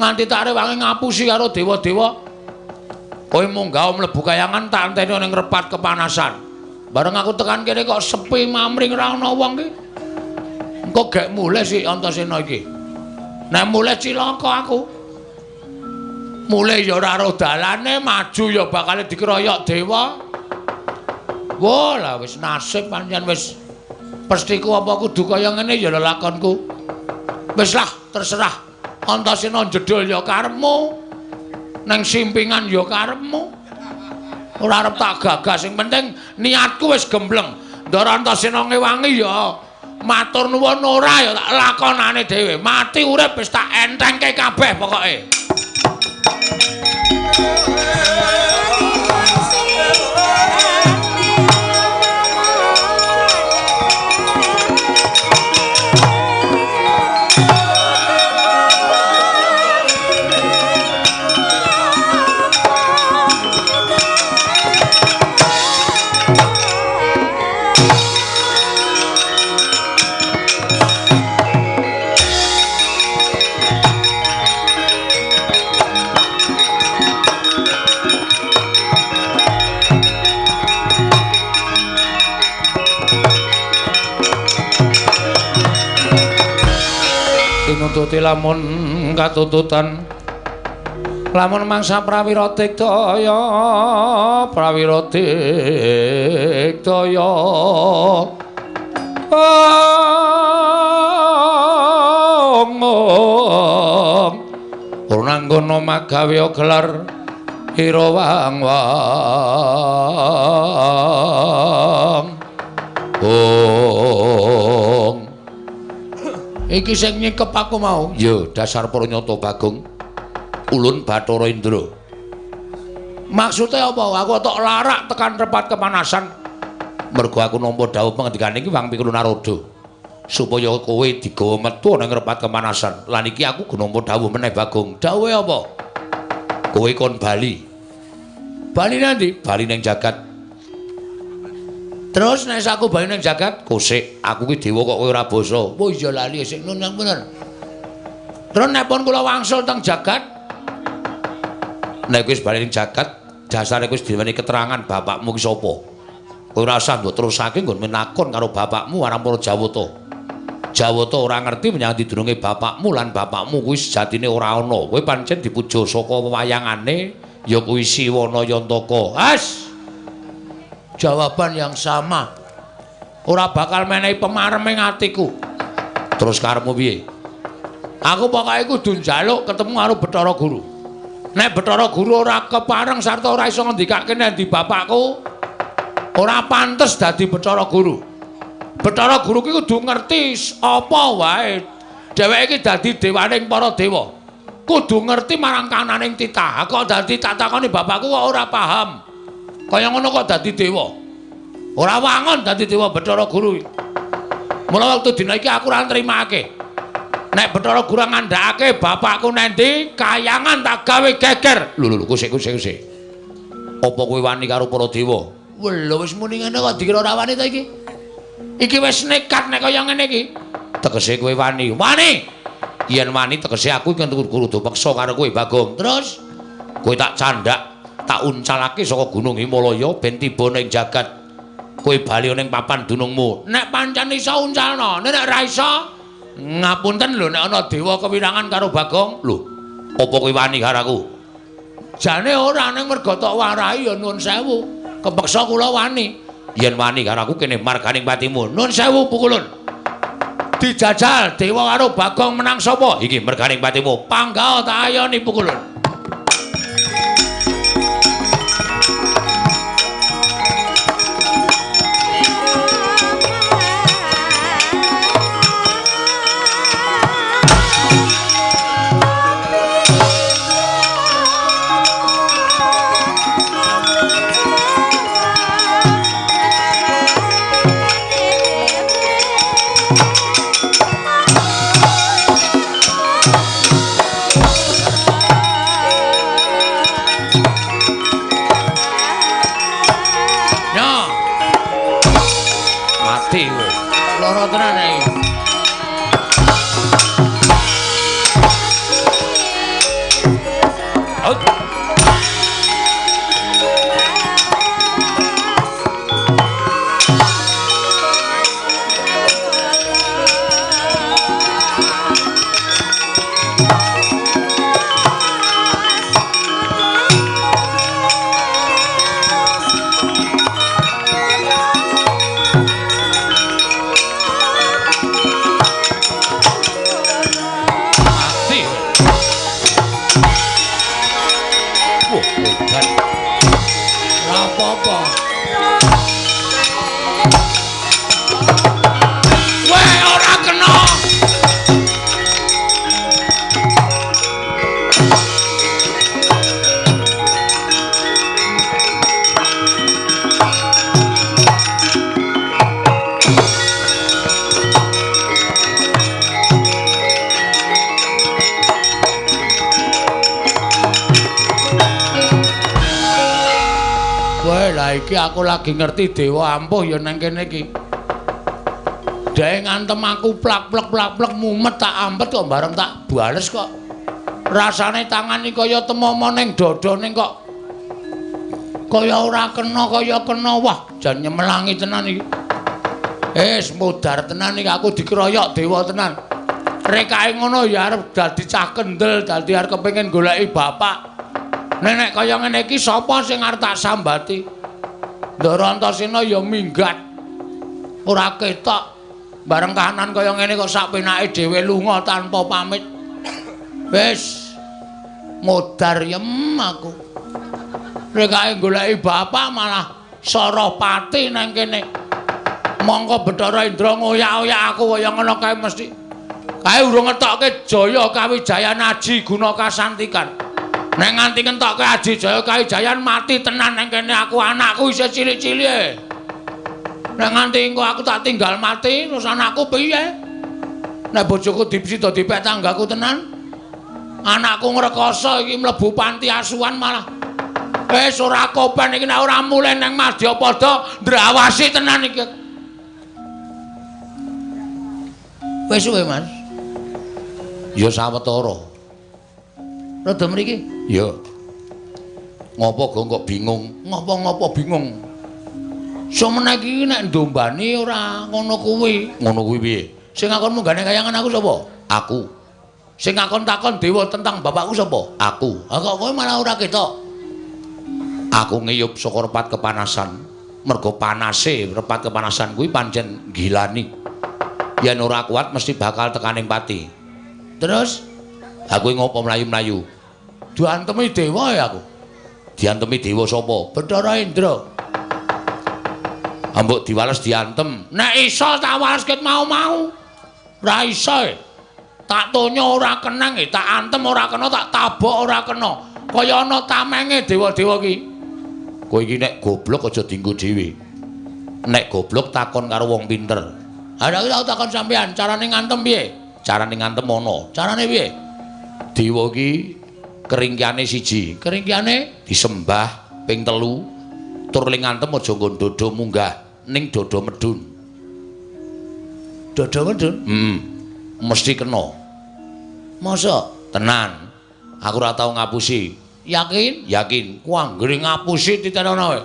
Nganti tak rewangi ngapusi karo dewa-dewa. Kowe munggah mlebu kayangan tak enteni ning repat kepanasan. Bareng aku tekan kene kok sepi mamring ora ana wong ki. Engko gek mulih si Antasena iki. Nek mulih cilaka aku. Mulih ya ora ro dalane, maju ya bakal dikeroyok dewa. Wah, lah wis nasib pancen wis pestiku apa kudu kaya ngene ya lelakonku. Wis lah, terserah. Antasena jedul ya karepmu. Nang simpingan ya karepmu. Ora arep tak gagas, sing penting niatku wis gembleng. Ndara Antasena ngewangi ya matur nuwun ora ya tak lakonane dhewe. Mati urip wis tak entengke kabeh pokoke. Tinututi lamun katututan lamun mangsa prawira digdaya prawira digdaya ong purnanggono magawe gelar ira wang wang ong. Iki sing nyikep aku mau. Ya dasar pranyata Bagong. Ulun Bathara Indra. Maksude apa? Aku tok larak tekan repat kepanasan. Mergo aku nampa dawuh pengendikane iki Wang Pikul Narada. Supaya kowe digawa metu ning repat kepanasan. Lan iki aku nampa dawuh meneh Bagong. Dawuhe apa? Kowe kon bali. Bali nanti? Bali ning jagat. Terus nek aku bali ning jagat, kosek aku ki dewa kok kowe ora basa. Oh iya lali sik nun bener. Terus nek pun kula wangsul teng jagat, nek wis bali ning jagat, dasare wis diweni keterangan bapakmu ki sapa. Kowe ora usah mbok terusake nggon menakon karo bapakmu marang para Jawata. Jawata ora ngerti menyang didurunge bapakmu lan bapakmu kuwi sejatine ora ana. Kowe pancen dipuja saka wewayangane ya kuwi Siwana Yantaka. As. Jawaban yang sama. Ora bakal menehi pemarem ing atiku. Terus karepmu piye? Aku pokoke kudu njaluk ketemu karo Bathara Guru. Nek Bathara Guru ora kepareng sarta ora iso ngendikake nek ndi bapakku, ora pantes dadi Bathara Guru. Bathara Guru ki kudu ngerti apa wae. Dheweke iki dadi dewaning para dewa. Kudu ngerti marang kananing titah. Kok dadi tak takoni bapakku kok ora paham. Kaya ngono kok dadi dewa. Ora wangun dadi dewa Bathara Guru. Mula wektu dina iki aku ora nrimake. Nek Bathara Guru ngandhakake bapakku nendi, kayangan tak gawe geger. Lho lho kusik kusik kusik. Apa kowe wani karo para dewa? Lho wis muni ngene kok dikira ora wani ta iki? Iki wis nekat nek kaya ngene iki. Tegese kowe wani. Wani. Yen wani tegese aku iki kudu peksa karo kowe Bagong. Terus kowe tak candhak, tak uncalake saka Gunung Himalaya ben tiba ning jagat. Kowe bali ning papan dunungmu. Nek pancen iso uncalno, nek ora iso ngapunten lho nek ana dewa kewirangan karo Bagong. Lho, apa kowe wani karo aku? Jane ora, ning mergo tok warahi ya nuwun sewu. Kepeksa kula wani. Yen wani karo aku kene marganing patimu. Nuwun sewu pukulun. Dijajal dewa karo Bagong menang sapa? Iki merganing patimu. Panggah tak ayoni pukulun. Iki aku lagi ngerti dewa ampuh ya nang kene iki. Dhek ngantem aku plak-plek plak-plek mumet tak ampet kok bareng tak bales kok. Rasane tangan iki kaya temomo ning dada ning kok kaya ora kena kaya kena. Wah, jan nyemelangi tenan iki. Wis modar tenan iki aku dikeroyok dewa tenan. Rekake ngono ya arep dadi cah kendel, dadi arep kepengin goleki bapak. Nek kaya ngene iki sapa sing arep tak sambati? Ndara Antasena ya minggat. Ora ketok. Bareng kahanan kaya ngene kok sak penake dhewe lunga tanpa pamit. Wis modar yem aku. Rekake goleki bapak malah Sarapati nang kene. Mongko Bathara Indra ngoyak-oyak aku kaya ngono kae mesti. Kae urung ngetokke Jaya Kawijayan Aji Guna Kasantikan. Nek nganti ngentokke Aji Jaya Kaijayan mati tenan nang kene aku, anakku isih cilik-cilik. Nek nganti engko aku tak tinggal mati, terus anakku piye? Nek bojoku dipsida dipek tanggaku tenan. Anakku ngrekoso iki mlebu panti asuhan malah. Wis ora kopen iki nek ora mulih nang Madyapada ndrawasi tenan iki. Wis suwe, Mas. Ya sawetara. Rada mriki? Ya. Ngopo gong kok bingung? Ngopo-ngopo bingung? Somene iki nek ndombani ora ngono kuwi. Ngono kuwi piye? Sing ngakon munggane kayangan aku sapa? Aku. Sing ngakon takon dewa tentang bapakku sapa? Aku. Ha kok kowe malah ora ketok. Aku ngiyup saka repat kepanasan. Mergo panase repat kepanasan kuwi pancen gilani. Yen ora kuat mesti bakal tekaning pati. Terus aku ngopo mlayu-mlayu? Diantemi dewa ya aku. Diantemi dewa sapa? Bathara Indra. Ambok diwales diantem. Nek iso tak wales ket mau-mau. Ora iso. Tak tonyo ora kenang, tak antem ora kena, tak tabok ora kena. Kaya ana tamenge dewa-dewa ki. Kowe iki nek goblok aja dienggo dhewe. Nek goblok takon karo wong pinter. Ha nek tau takon sampean, carane ngantem piye? Carane ngantem ana. Carane piye? Dewa iki keringkiane siji, keringkiane disembah ping 3, tur ling ngantem aja nggon dodo munggah, ning dodo medun. Dodo medun? Heeh. Mesti kena. Masa? Tenan. Aku ora tau ngapusi. Yakin? Yakin. Ku anggere ngapusi titenono kowe.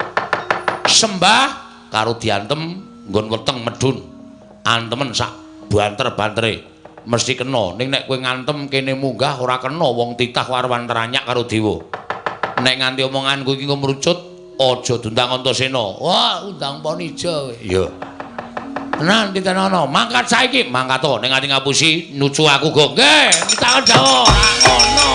Sembah karo diantem nggon weteng medun. Antemen sak banter-bantere mesti kena. Ning nek kowe ngantem kene munggah ora kena, wong titah warwan teranyak karo dewa. Nek nganti omonganku iki ngrucut, aja diundang Antasena. Wah, undang Ponija kowe. Iya. Tenan titenono, mangkat saiki, mangkat to. Nek nganti ngapusi nucu aku go. Nggih, takon Jawa. Ngono.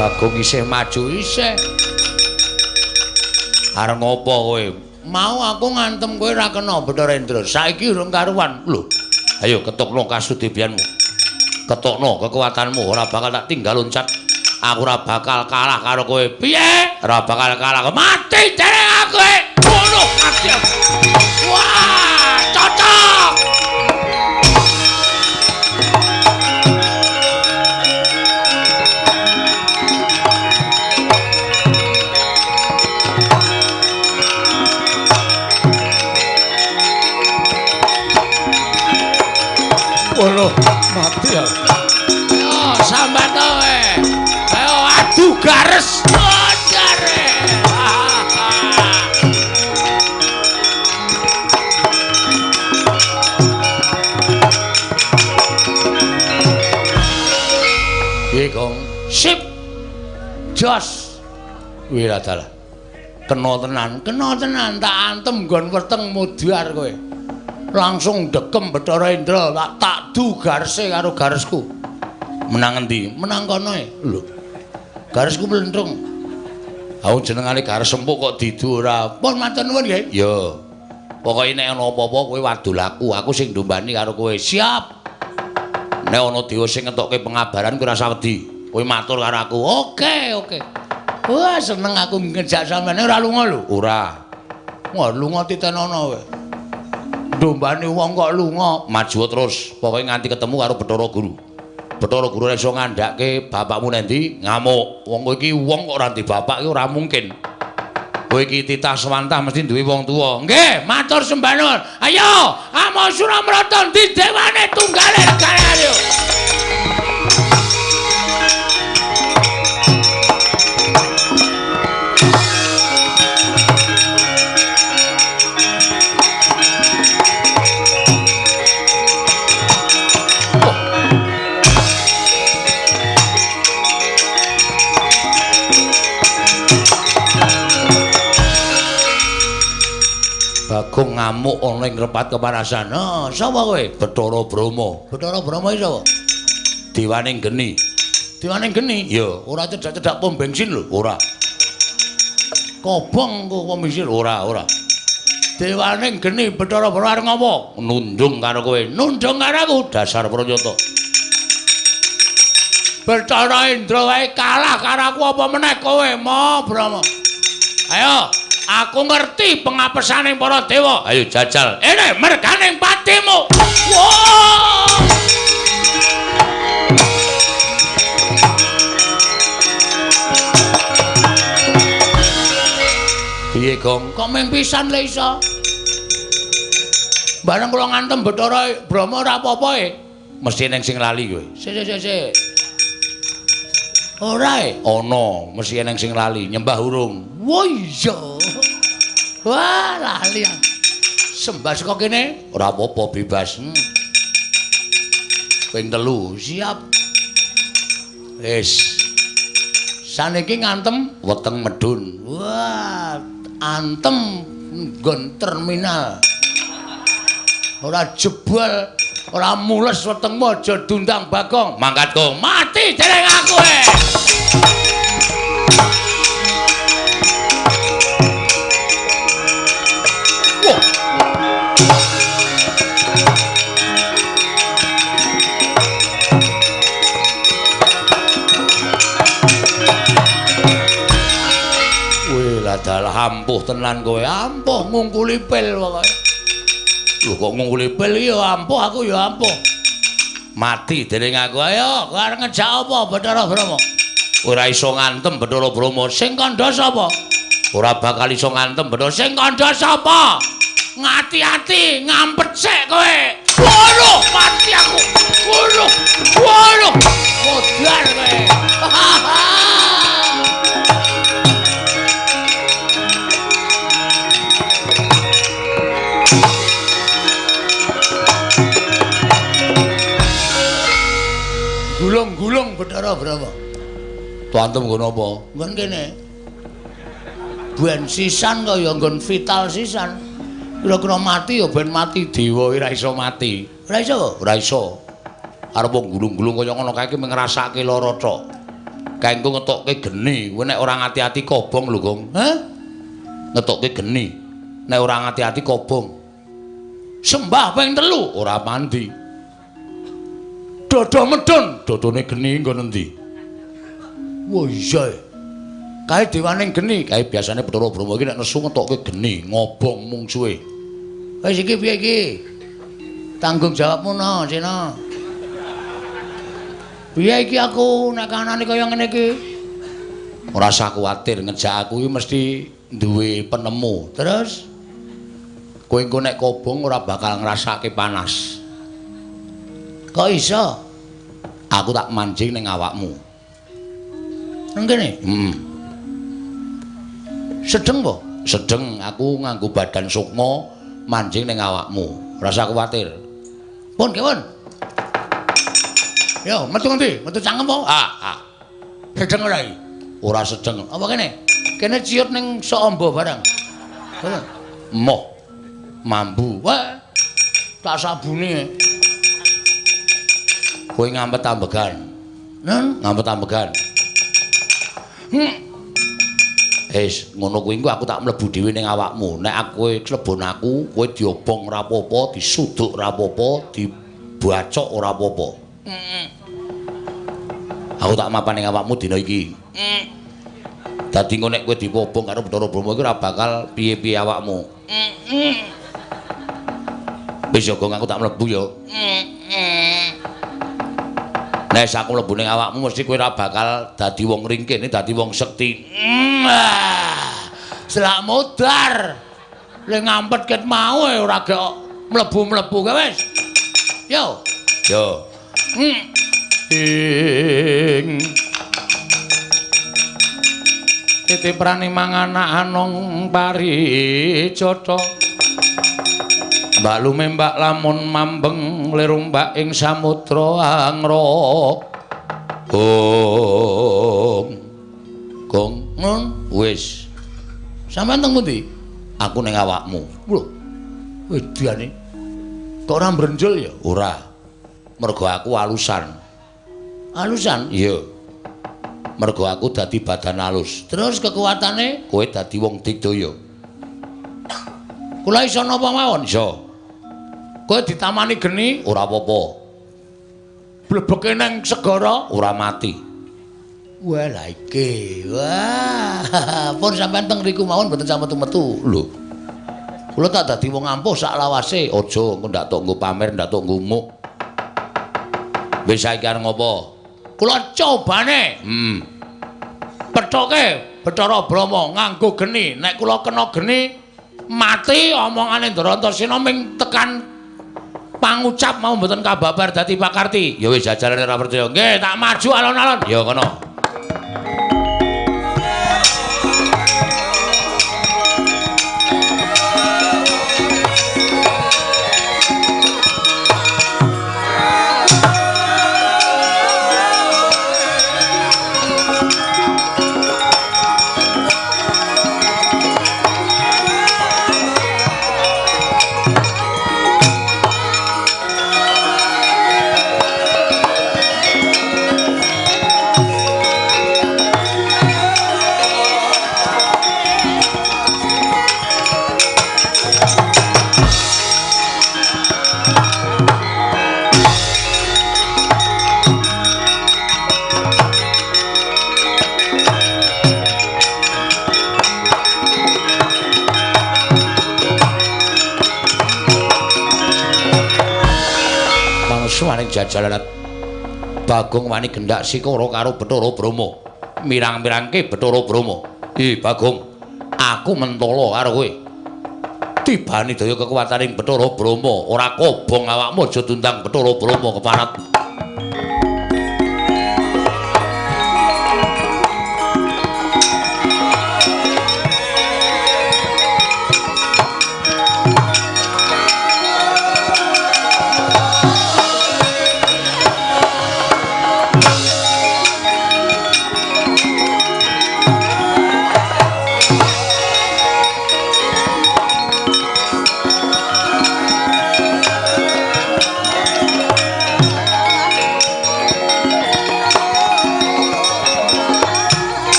Bagong isih maju isih. Arep ngopo kowe? Mau aku ngantem kowe ora kena Bathara Indra. Saiki urung karuan. Lho. Ayo ketokno kasudebianmu. Ketokno kekuatanmu, ora bakal tak tinggal loncat. Aku ora bakal kalah karo kowe. Piye? Ora bakal kalah. Mati jare aku. Ngono mati aku. Wah, cocok. Waduh, mati ya. Ayo sambat kowe. Ayo adu gares. Oh, jare. Piye, Gong? Sip. Jos. Wih dalah. Kena tenan, kena tenan tak antem nggon weteng mudhar kowe. Langsung dekem Bathara Indra, tak du garese karo garesku. Menang endi? Menang kono e. Lho. Garesku mlentrung. Ha jenengane gares empuk kok didu ora. Pun matur nuwun nggih. Ya. Pokoke nek ana apa-apa kowe wadul aku, aku sing ndombani karo kowe. Siap. Nek ana dewa sing ngetokke pengabaran kowe ora usah wedi. Kowe matur karo aku. Oke, oke. Wah, seneng aku ngejak sampeyan ora lunga lho. Ora. Wah, lunga titenono kowe. Dombane wong kok lunga, maju terus. Pokoke nganti ketemu karo Bathara Guru. Bathara Guru ora iso ngandhake bapakmu nendi, ngamuk. Wong kowe iki wong kok ora ndek bapak iki ora mungkin. Kowe iki titah sewantah mesti duwe wong tuwa. Nggih, matur sembah nuwun. Ayo, amo Suramrata ndi dewane tunggale regane ayo. Bagong ngamuk ana ing repat kepanasan. Ha, sapa kowe? Bathara Brahma. Bathara Brahma iki sapa? Dewaning geni. Dewaning geni? Ya, ora cedhak-cedhak pom bensin lho, ora. Kobong kok pom bensin ora, ora. Dewaning geni Bathara Brahma arep ngopo? Nundung karo kowe. Nundung karo aku, dasar pranyata. Bathara Indra wae kalah karo aku apa meneh kowe, Ma Brahma. Ayo, aku ngerti pengapesane para dewa. Ayo jajal. Ene merganing patimu. Wah! Piye, Gong? Kok mung pisan le iso? Bareng kula ngantem Bathara Brahma ora apa-apa e. Mesti eneng sing lali kowe. Sik sik sik. Ora e? Ana, mesti eneng sing lali, nyembah urung. Wah iya. Wah, lali. Sembah saka kene ora apa-apa, bebas. Ping 3, siap. Wis. Saniki ngantem weteng medun. Wah, antem nggon terminal. Ora jebol, ora mules wetengmu aja dundang Bagong. Mangkat Gong, mati dereng aku e. Wah. Wih, lah ampuh tenan kowe. Ampuh ngungkuli pil pokoke. Lho kok ngungkuli pil ya ampuh, aku ya ampuh. Mati dening aku. Ayo, kowe arep ngejak apa Bathara Brahma? Ora iso ngantem Bathara Brahma. Sing kandha sapa? Ora bakal iso ngantem Bathara. Sing kandha sapa? Ngati-ati, ngampet sik kowe. Waduh, mati aku. Waduh. Waduh. Modar kowe. Gulung-gulung Bathara Brahma. Tuantem nggon apa? Nggon kene. Ben sisan kaya nggon vital sisan. Kira-kira mati ya ben mati dewa ora iso mati. Ora iso? Ora iso. Arep wong gulung-gulung kaya ngono kae iki ngrasake lara tok. Kae engko ngetokke geni, kowe nek ora ngati-ati kobong lho, Gong. Hah? Ngetokke geni. Nek ora ngati-ati kobong. Sembah ping 3 ora mandi. Dodo medun, dodone geni nggon endi? Wah iya. Kae dewaning geni, kae biasane Bathara Brahma iki nek nesu ngetokke geni, ngobong mungsuhe. Wis iki piye iki? Tanggung jawabmu no, Sena. Piye iki aku nek kanane kaya ngene iki? Ora usah kuwatir, ngejak aku iki mesti duwe penemu. Terus kowe engko nek kobong ora bakal ngrasake panas. Kok iso? Aku tak mancing ning awakmu. Nang kene? Heeh. Sedeng po? Sedeng, aku nganggo badan sukma mancing ning awakmu. Ora usah kuwatir. Pun, kewon. Yo, metu ngendi? Metu cangkem po? Ah, ah. Sedeng ora iki? Ora sedeng. Apa kene? Kene ciut ning sok amba barang. Moh. Mambu. Wah. Tak sabune. Kowe ngampet ambegan. Nen, ngampet ambegan. Wis, ngono kuwi engko aku tak mlebu dhewe ning awakmu. Nek aku klebon aku, kowe diobong ora apa-apa, disuduk ora apa-apa, dibacok ora apa-apa. Aku tak mapan ning awakmu dina iki. Dadi engko nek kowe dipobong karo Bathara Brahma iki ora bakal piye-piye awakmu. Wis ya, Gong, aku tak mlebu ya. Nek aku mlebu ning awakmu mesti kowe ora bakal dadi wong ringkih, dadi wong sekti. Selak modar. Le ngampet ket mau ora gek mlebu-mlebu kae wis. Yo. Yo. Ing titiprane mangan anong parijata. Mbak lumembak lamun mambeng lirumbak ing samudra angra. Gong. Gong, nun wis. Sampeyan teng pundi? Aku ning awakmu. Lho. Wedane. Kok ora mbrenjul ya? Ora. Mergo aku alusan. Alusan? Iya. Mergo aku dadi badan alus. Terus kekuatane kowe dadi wong digdaya. Kula iso napa mawon? Iso. Kowe ditamani geni ora apa-apa. Blebeke nang segara ora mati. Wah, lha iki. Wah, pun sampean teng riku mawon mboten sampe metu-metu. Lho. Kula tak dadi wong ampuh sak lawase. Aja engko ndak tok nggo pamer, ndak tok nggo muk. Wis saiki arep ngopo? Kula cobane. Pethoke Bathara Brahma nganggo geni. Nek kula kena geni mati omongane Ndara Antasena ming tekan pangucap mau mboten kababar dadi pakarti. Ya wis jajalane ora percaya. Nggih, tak maju alon-alon. Ya kono. Jajalan Bagong wani gendak sikara karo Bathara Brahma. Mirang-mirangke Bathara Brahma. "Ih Bagong, aku mentala karo kowe. Tibane daya kekuwataning Bathara Brahma, ora kobong awakmu aja diundang Bathara Brahma keparat."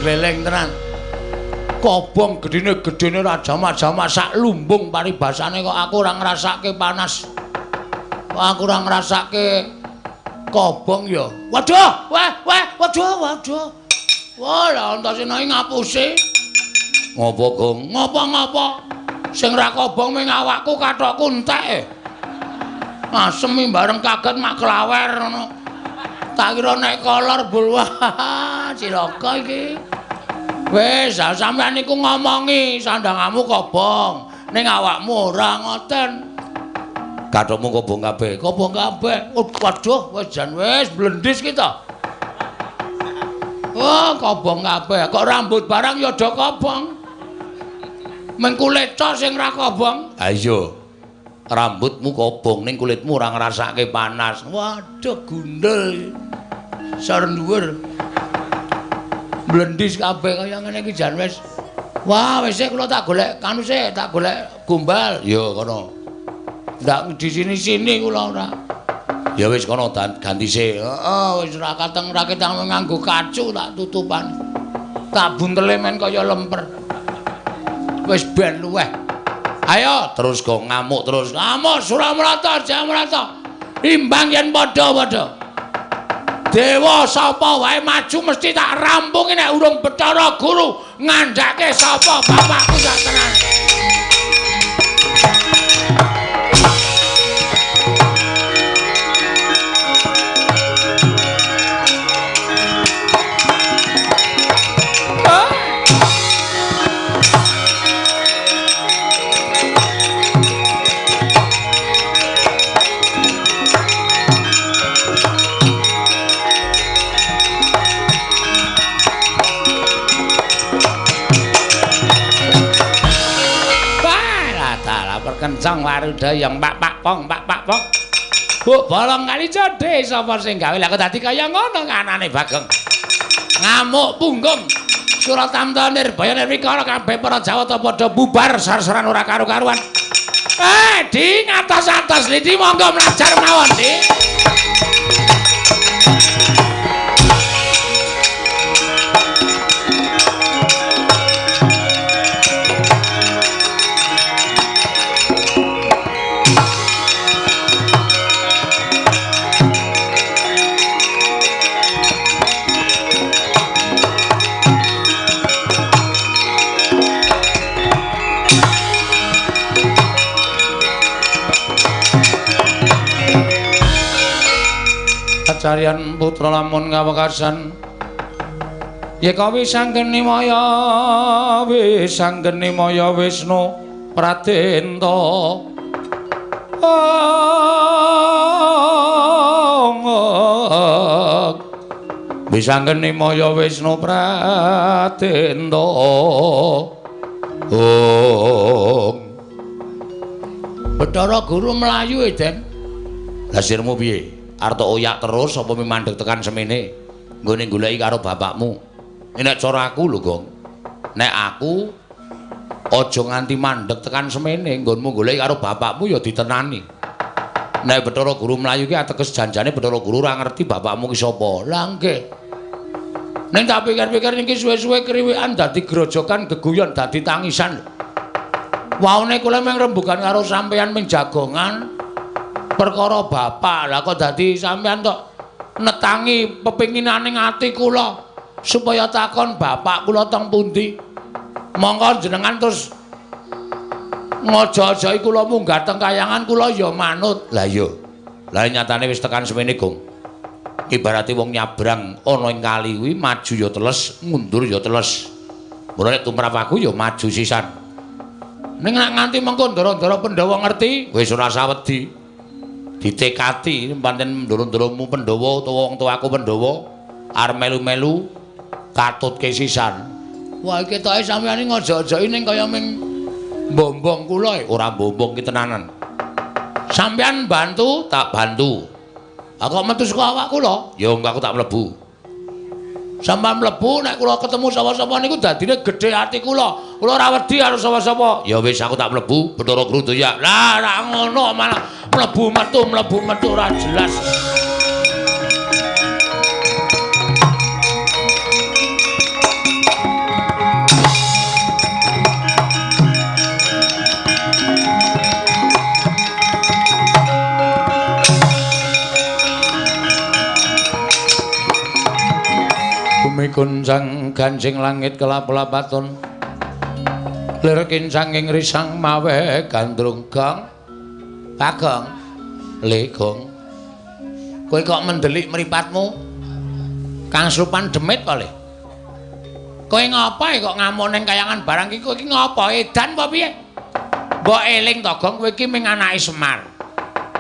Gleleng tenan. Kobong gedene-gedene ora jamak-jamak sak lumbung paribasane kok aku ora ngrasake panas. Kok aku ora ngrasake kobong ya. Waduh, wah, wah, waduh, waduh. Wah, lha Antasena iki ngapusi. Ngopo, Gong? Ngopo-ngopo? Sing ra kobong ming awakku kathokku entek. Asem bareng kaget mak klawer ngono. Tak kira nek kolor bul wah cilaka iki. Wis, sampean niku ngomongi sandangamu kobong, ning awakmu ora ngoten. Kathokmu kobong kabeh, kobong kabeh. Waduh, wis jan wis blendis ki to. Oh, kobong kabeh. Kok rambut barang ya do kobong. Meng kulit tok sing ra kobong. Ha iya. Rambutmu kobong ning kulitmu ora ngrasake panas. Waduh, gundul. Sor dhuwur. Blendis kabeh kaya ngene iki jan wis. Wah, wis kula tak golek kanu sik, tak golek gombal. Ya kono. Ndak di sini-sini kula ora. Ya wis kono ganti sik. Heeh, wis ora kateng ra ketang nganggo kacu tak tutupan. Tak buntele men kaya lemper. Wis ben luweh. Ayo terus go ngamuk terus. Ngamuk Suramrata, Jamrata. Imbang yen padha-padha. Dewa sapa wae maju mesti tak rampungi nek urung Bathara Guru ngandhake sapa bapakku sak tenan. Kencang warudayang pak pak pong pak pak pong. Bu bolong kali codhe sapa sing gawe lah kok dadi kaya ngono anane Bagong. Ngamuk punggung. Suratamta Nirbaya Nirwikara kabeh para Jawata padha bubar sar-saran ora karu-karuan. Di ngatos-atos Lidi monggo mlajar mawon, Di. Kacarian putra lamun kawekasan yeka wisanggeni maya wisanggeni maya Wisnu Pradenta wisanggeni maya Wisnu Pradenta. Bathara Guru mlayu e Den. Lah sirmu piye? Arep oyak terus apa mandeg tekan semene nggone goleki karo bapakmu. Nek cara aku lho, Gong. Nek aku aja nganti mandeg tekan semene nggonmu goleki karo bapakmu ya ditenani. Nek Bathara Guru mlayu ki ateges janjane Bathara Guru ora ngerti bapakmu ki sapa. Lah nggih. Ning tak pikir-pikir niki suwe-suwe kriwikan dadi grojokan geguyon dadi tangisan. Waune kula mung rembugan karo sampeyan ming jagongan perkara bapak. Lah kok dadi sampeyan tok netangi pepinginane ati kula supaya takon bapak kula teng pundi. Monggo jenengan terus ngojo-ojoki kula munggah teng kayangan kula ya manut. Lah iya. Lah nyatane wis tekan semene, Gong. Ibarate wong nyabrang ana ing kali kuwi maju ya teles, mundur ya teles. Mula nek tumrap aku ya maju sisan. Ning nek nganti mengko ndara-ndara Pandhawa ngerti, wis ora sawedi. Ditekati pancen ndoro-ndoromu Pandhawa utawa wong tuaku Pandhawa arep melu-melu katutke sisan. Wah iki ketoke sampeyan iki ngojo-ojoki ning kaya ming mbombong kula. Ora mbombong ki tenanan. Sampeyan bantu, tak bantu. Aku kok metu saka awak kula? Ya engko aku tak mlebu. Sampeyan mlebu nek kula ketemu sapa-sapa niku dadine gedhe ati kula. Kula ora wedi karo sapa-sapa. Ya wis aku tak mlebu, Bathara Guru ya. Lah ora ngono malah mlebu metu ora jelas. Bumi kuncang ganjing langit kelap-lapaton lir kincanging risang mawe gandrung. Gong Bagong le Gong, kowe kok mendelik mripatmu kang supan demit kok le. Kowe ngapa kok ngamuk ning kayangan barang iki? Kowe iki ngapa edan apa piye? Mbok eling to Gong, kowe iki ming anake Semar,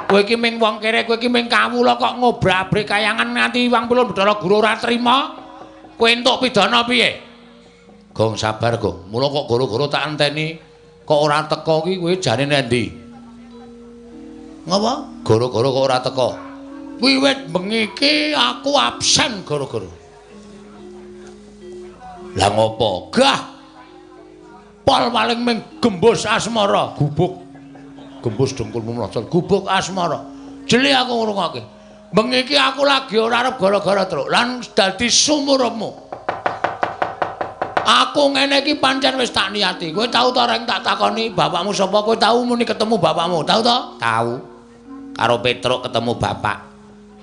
kowe iki ming wong kere, kowe iki ming kawula kok ngobrak-abrik kayangan nganti wang pulun Bathara Guru ora trima. Kowe entuk pidana piye? Gong sabar, Gong. Mula kok goro-goro tak enteni kok ora teka ki kowe jane nendi? Ngapa? Goro-goro kok ora teka? Wiwit bengi iki aku absen goro-goro. Lah ngopo? Gah. Pol paling ming gembus asmara, gubuk. Gembus dengkulmu mlocot, gubuk asmara. Jeli aku ngrungokke. Bengi iki aku lagi ora arep gara-gara truk lan dadi sumurmu. Aku ngene iki pancen wis tak niati. Kowe tau ta reng tak takoni bapakmu sapa? Kowe tau muni ketemu bapakmu? Tau ta? Tau. Karo Petruk ketemu bapak.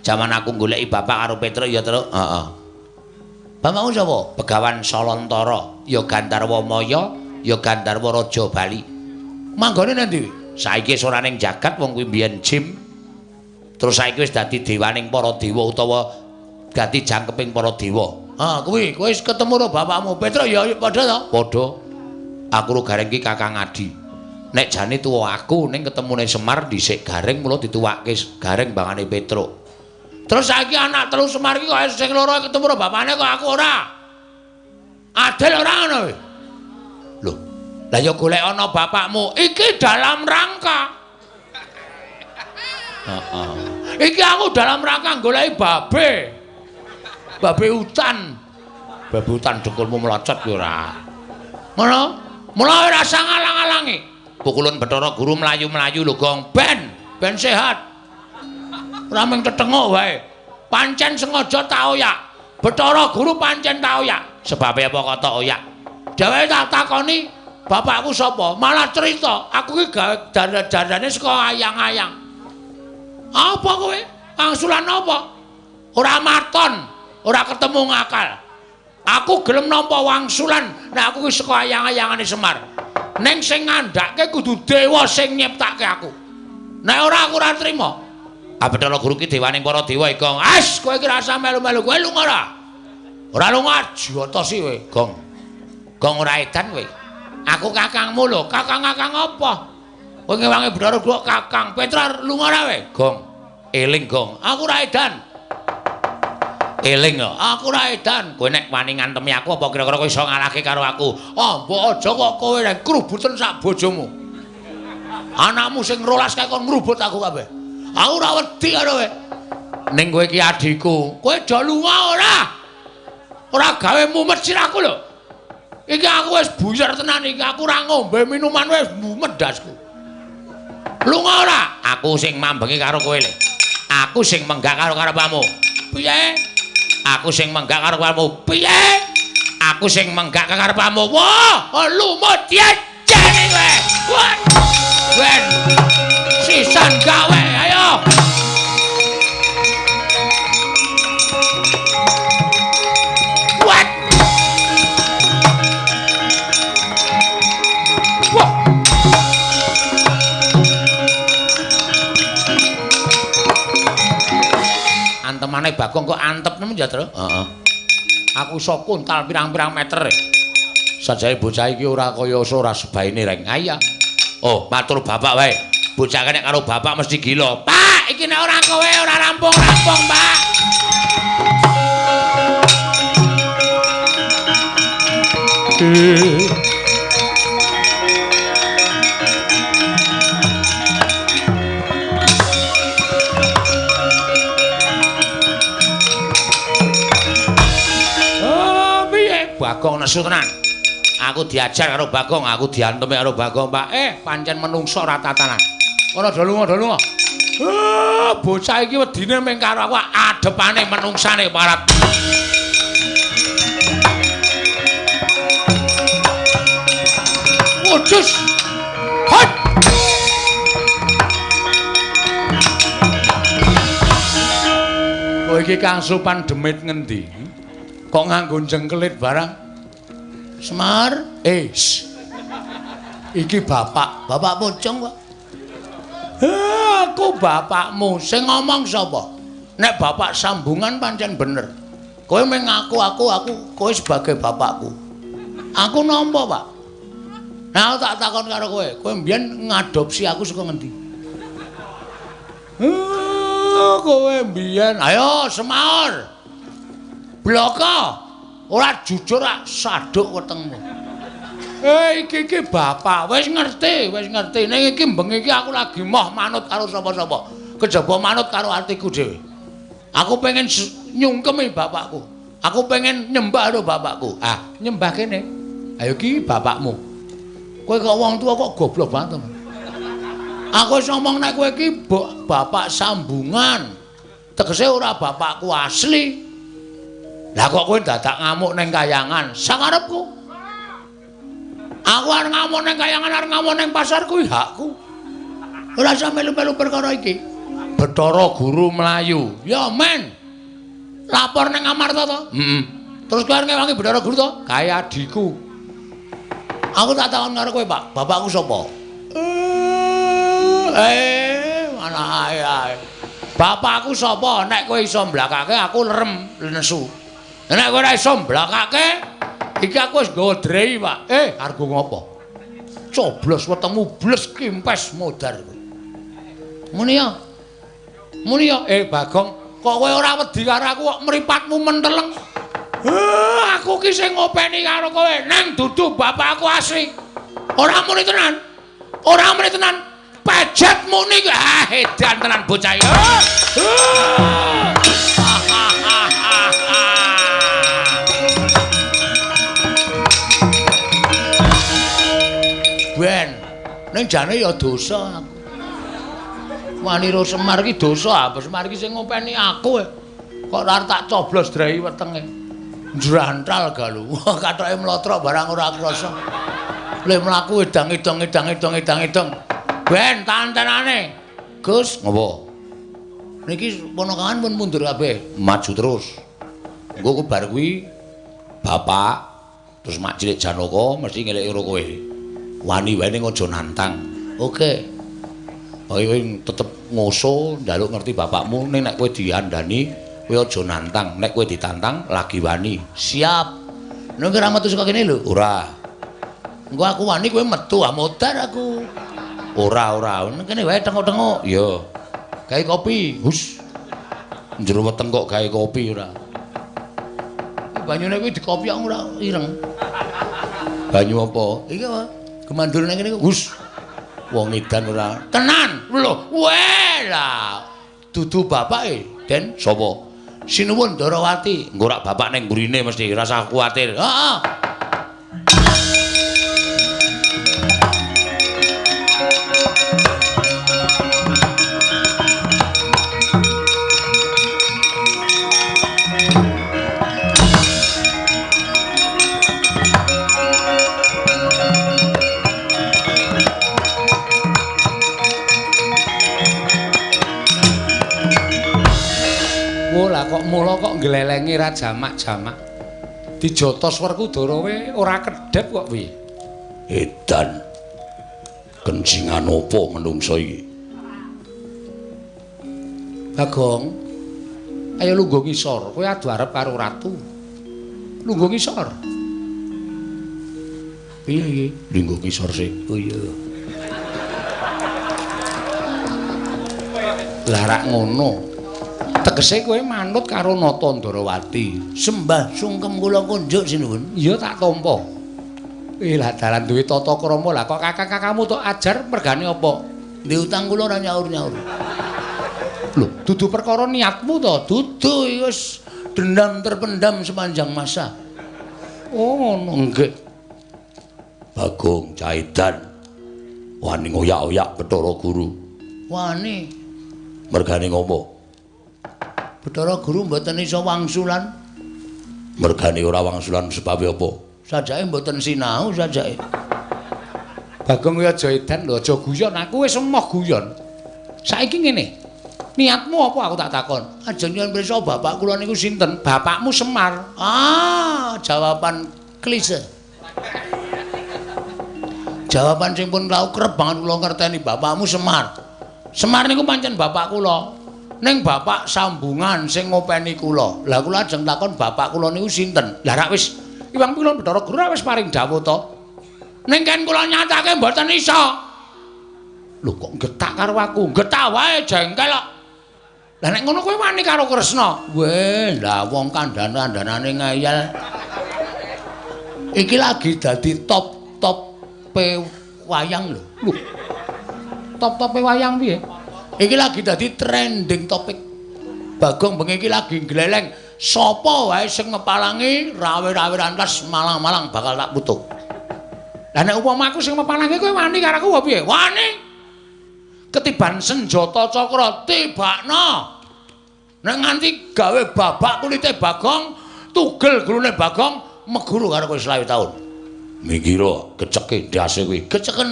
Jaman aku goleki bapak karo Petruk ya, Truk. Heeh. Bapakmu sapa? Begawan Salantara, ya Gandharwa Maya, ya Gandharwa Raja Bali. Manggone nang ndi? Saiki wis ora ning jagat wong kuwi mbiyen jim. Terus saiki wis dadi dewaning para dewa utawa dadi jangkeping para dewa. Ah, kuwi kowe wis ketemu karo bapakmu Petruk ya padha to? Padha. Aku ro Gareng ki Kakang Adi. Nek jane tuwa aku ning ketemune Semar dhisik Gareng mula dituwake Gareng bangane Petruk. Terus saiki anak telu Semar iki kok sing loro ketemu karo bapakne kok aku ora. Adil ora ngono kowe? Lho. Lah ya golek ana bapakmu. Iki dalam rangka. Heeh. Iki aku dalam rangka goleki babe. Babe hutan. Babe hutan dengkulmu mlocot ya ora. Ngono? Mula ora usah ngalang-alangi. Pukulun Bathara Guru mlayu-mlayu lho, Gong. Ben, ben sehat. Ora mung tetenguk wae. Pancen sengaja tak oyak. Bathara Guru pancen tak oyak. Sebabe apa kok tak oyak? Dheweke tak takoni, bapakku sapa? Malah cerita, aku ki gawe dandane saka ayang-ayang. Apa kowe? Angsulan apa? Ora maton, ora ketemu ngakal. Aku gelem nampa wangsulan nek aku ki saka ayang-ayangane Semar. Ning sing ngandhake kudu dewa sing nyiptake aku. Nek ora aku ora trima. Ah Bathara Guru ki dewaning para dewa, Gong. As, kowe iki rasah melu-melu. Kowe lunga ora? Ora lunga, jotosi kowe, Gong. Gong ora edan kowe. Aku kakangmu lho, kakang-kakang apa? Kowe ngewangi Bathara Guru kakang. Petra lunga ora kowe? Gong. Eling, Gong. Aku ora edan. Eling lho, aku ora edan. Kowe nek wani ngantemi aku apa kira-kira kowe iso ngalahke karo aku? Ah, mbok aja kok kowe nek krubuten sak bojomu. Anakmu sing rolas kae kon ngrubut aku kabeh. Aku ora wedi karo kowe. Ning kowe iki adhiku. Kowe aja lunga ora? Ora gawe mumet sirahku lho. Iki aku wis buyar tenan iki. Aku ora ngombe minuman wis mumet ndasku. Lunga ora? Aku sing mambengi karo kowe le. Aku sing menggak karo karepmu. Piye? Aku sing menggak karo karepmu. Piye? Aku sing menggak karo karepmu. Wah, lumut jejene kowe. Wah. Ben. Sisan gawe, ayo. What? Wah. Antemane Bagong kok antep nemen ya, Tru? Heeh. Aku iso kuntal pirang-pirang meter. Sajane bocah iki ora kaya ora sebaine reng. Iya. Oh, matur bapak wae. Bocah nek karo bapak mesti gila. Pak, iki nek ora kowe ora rampung-rampung, Pak. Oh, piye? Bagong nesu tenan. Aku diajar karo Bagong, aku diantemi karo Bagong, Pak. Pancen menungso ora tatanan. Ora do lunga, do lunga. Bocah iki wedine mung karo aku adepane menungsane parat. Wujus. Hot. Kowe iki Kang Supan demit ngendi? Kok nganggo jengkelit barang? Semar, iki bapak, bapak pocong kok. Aku bapakmu, sing ngomong sapa? Nek bapak sambungan pancen bener. Kowe mung ngaku aku kowe sebagai bapakku. Aku nampa, Pak. Nah, aku tak takon karo kowe, kowe mbiyen ngadopsi aku saka ngendi? Kowe mbiyen, ayo semaur. Bloko. Ora jujur rak saduk wetengmu. Iki iki bapak wis ngerti, wis ngerti. Ning iki bengi iki aku lagi moh manut karo sapa-sapa. Kejaba manut karo atiku dhewe. Aku pengen nyungkemi bapakku. Aku pengen nyembah karo bapakku. Ah, nyembah kene. Ayo iki bapakmu. Kowe kok wong tua kok goblok banget. Aku wis ngomong nek kowe iki bapak sambungan. Tegese ora bapakku asli. Lah kok kowe dadak ngamuk ning kayangan? Sakarepku. Aku arep ngamuk ning kayangan, arep ngamuk ning pasar kuwi hakku. Ora usah melu-melu perkara iki. Bathara Guru mlayu. Ya men. Lapor ning Amarta to? Heeh. Terus kowe arep ngewangi Bathara Guru to? Kae adhiku. Aku tak takon karo kowe, Pak. Bapakku sapa? Mana ae. Bapakku sapa? Nek kowe iso mblakake aku lerem nesu. Nek kowe ora iso mblakake, iki aku wis nggawa drei, Pak. Arep ngopo? Coblos wetengmu bles kimpes modar kowe. Muni ya. Muni ya, Bagong, kok kowe ora wedi karo aku kok mripatmu menteleng? Aku ki sing ngopeni karo kowe, nang dudu bapakku asli. Ora muni tenan. Ora muni tenan. Pejet muni. Ah, edan tenan bocah iki. Ben, ning jane ya dosa aku. Wanira Semar iki dosa, apa Semar iki sing ngopeni aku. Kok ora tak coblos drahi wetenge. Njrantal galu. Wah, kathoke mlotrok barang ora krasa. Le mlaku edang-edang edang-edang edang-edang. Ben, tantenane. Gus, ngopo? Niki ponakan pun mundur kabeh. Maju terus. Engko bar kuwi bapak terus mak cilik Janaka mesti ngeleki karo kowe. Wani wae ning aja nantang. Oke. Kowe tetep ngoso njaluk ngerti bapakmu ning nek kowe diandani kowe aja nantang, nek kowe ditantang lagi wani. Siap. Nek ora metu saka kene lho. Ora. Engko aku wani kowe metu, ah modar aku. Ora ora. Ning kene wae tengok-tengok. Iya. Gawe kopi. Hus. Njero weteng kok gawe kopi ora. Banyune kuwi dikopi kok ora ireng. Banyu apa? Iki apa? Gemandur nang kene. Hus. Wong edan ora. Tenan. Lho, weh lah. Dudu bapake, Den. Sapa? Sinuwun Darawati. Engko rak bapak ning mburine mesti rasah kuwatir. Heeh. Kok mula kok nglelengi ra jamak-jamak. Dijotos Werkudara we ora kedhep kok piye? Edan. Kencingan apa menungsa iki? Bagong, ayo lungguh ngisor, kowe adu arep karo ratu. Lungguh ngisor. Piye iki? Lungguh ngisor sik. Oh iya. Lah rak ngono. Tegese kowe manut karo Nata Ndarawati. Sembah sungkem kula kunjuk sinuwun. Iya tak tampa. Lah dalan duwe tata krama lah kok kakak-kakakmu tok ajar mergane apa? Ndek utang kula ora nyaur-nyaur. Lho, dudu perkara niatmu to? Dudu wis dendam terpendam sepanjang masa. Oh ngono. Nggih. Bagong Caidan wani ngoyak-oyak Bathara Guru. Wani. Mergane ngopo? Bathara Guru mboten iso wangsulan. Mergane ora wangsulan sebabe apa? Sajake mboten sinau sajake. Bagong kuwi aja edan lho, aja guyon. Aku wis emoh guyon. Saiki ngene. Niatmu apa aku tak takon? Ajeng nyuwun pirsa bapak kula niku sinten? Bapakmu Semar. Ah, jawaban klise. Jawaban sing pun tau kerep banget kula ngerteni bapakmu Semar. Semar niku pancen bapak kula. Ning bapak sambungan sing ngopeni kula. Lah kula ajeng takon bapak kula niku sinten? Lah rak wis Iwang Pilon Bathara Guru wis paring dawuh to. Ning ken kula nyatake mboten iso. Lho kok getak karo aku? Getak wae jengkel kok. Lah nek ngono kowe wani karo Kresna. Weh, lah wong kandhan-kandhanane ngeyel. Iki lagi dadi top-top pe wayang lho. Lho. Top-tope wayang piye? Iki lagi dadi trending topik. Bagong bengi iki lagi gleleng. Sapa wae sing ngepalangi rawe-rawe rantas malang-malang bakal tak putuk. Lah nek upama aku sing mepalangi kowe wani karo aku apa piye? Wani. Ketiban senjata cakra tibakno. Nek nganti gawe babak kulite Bagong, tugel gulune Bagong, meguru karo kowe 25 taun. Minggiro keceke ndase kuwi. Keceken.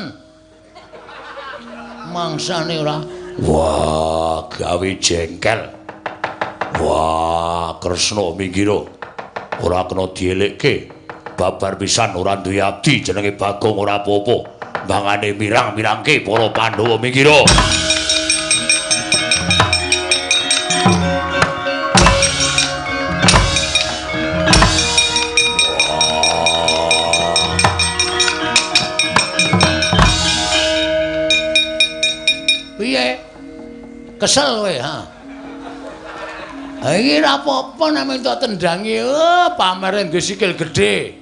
Mangsane ora. Wah, gawe jengkel. Wah, Kresna minggiro. Ora kena dielekke. Babar pisan ora duwe abdi jenenge Bagong ora apa-apa. Mangane mirang-mirangke para Pandhawa minggiro. Piye? Kesel kowe, ha? Ha iki ora apa-apa nek minta tendangi, oh, pamere duwe sikil gedhe.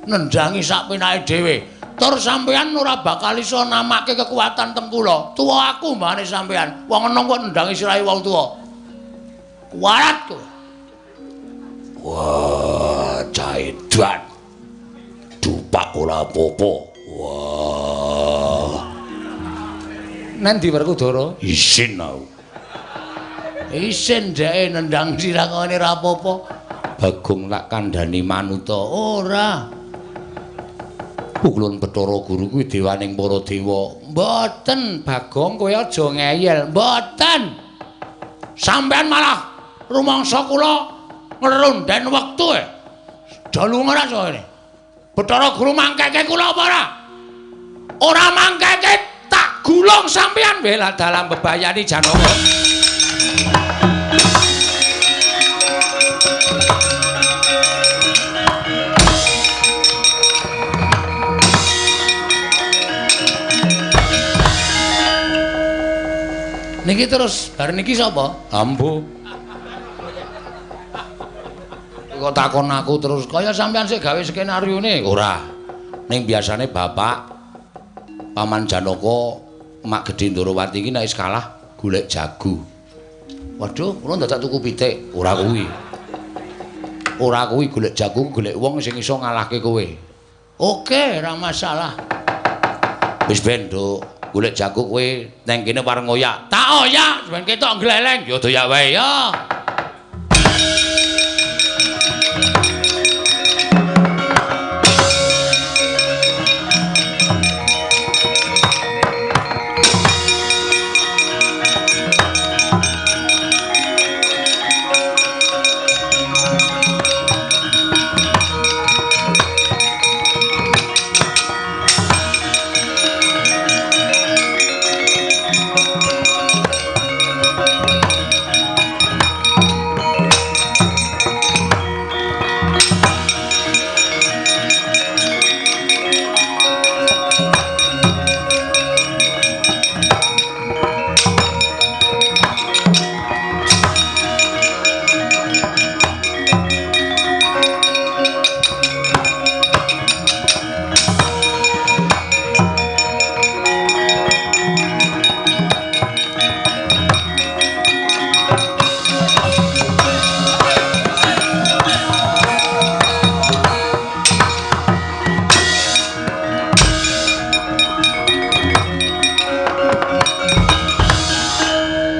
Nendangi sak penake dhewe. Tur sampean ora bakal iso namake kekuatan teng kula. Tuwa aku mbane sampean. Wong enom kok ndendangi sirahe wong tuwa. Kuwarat kowe. Wah, caedan. Dupak ora apa-apa. Wah. Nanti Werkudara? Isin aku. Isin dheke nendang sirah ngene ora apa-apa. Bagong tak kandhani manuta. Ora. Pukulun Bathara Guru kuwi dewaning para dewa. Mboten, Bagong, kowe aja ngeyel. Mboten. Sampean malah rumangsa kula ngrunden wektu e. Dalu ora sore. Bathara Guru mangkeke kula apa ora? Ora mangkeke tak gulung sampean bela dalam bebayani Janaka. Niki terus bar niki sapa? Ambo. Kok takon aku terus kaya sampean sik gawe skenaryone? Ora. Ning biasane bapak Paman Janaka Mak Gedhe Ndorowati iki nek wis kalah golek jago. Waduh, kula dadak tuku pitik. Ora kuwi. Ora kuwi golek jago, golek wong sing iso ngalahke kowe. Oke, ora masalah. Wis ben, Nduk. Golek jago kowe nang kene pareng oyak. Tak oyak ben ketok gleleng. Ya doyak wae ya.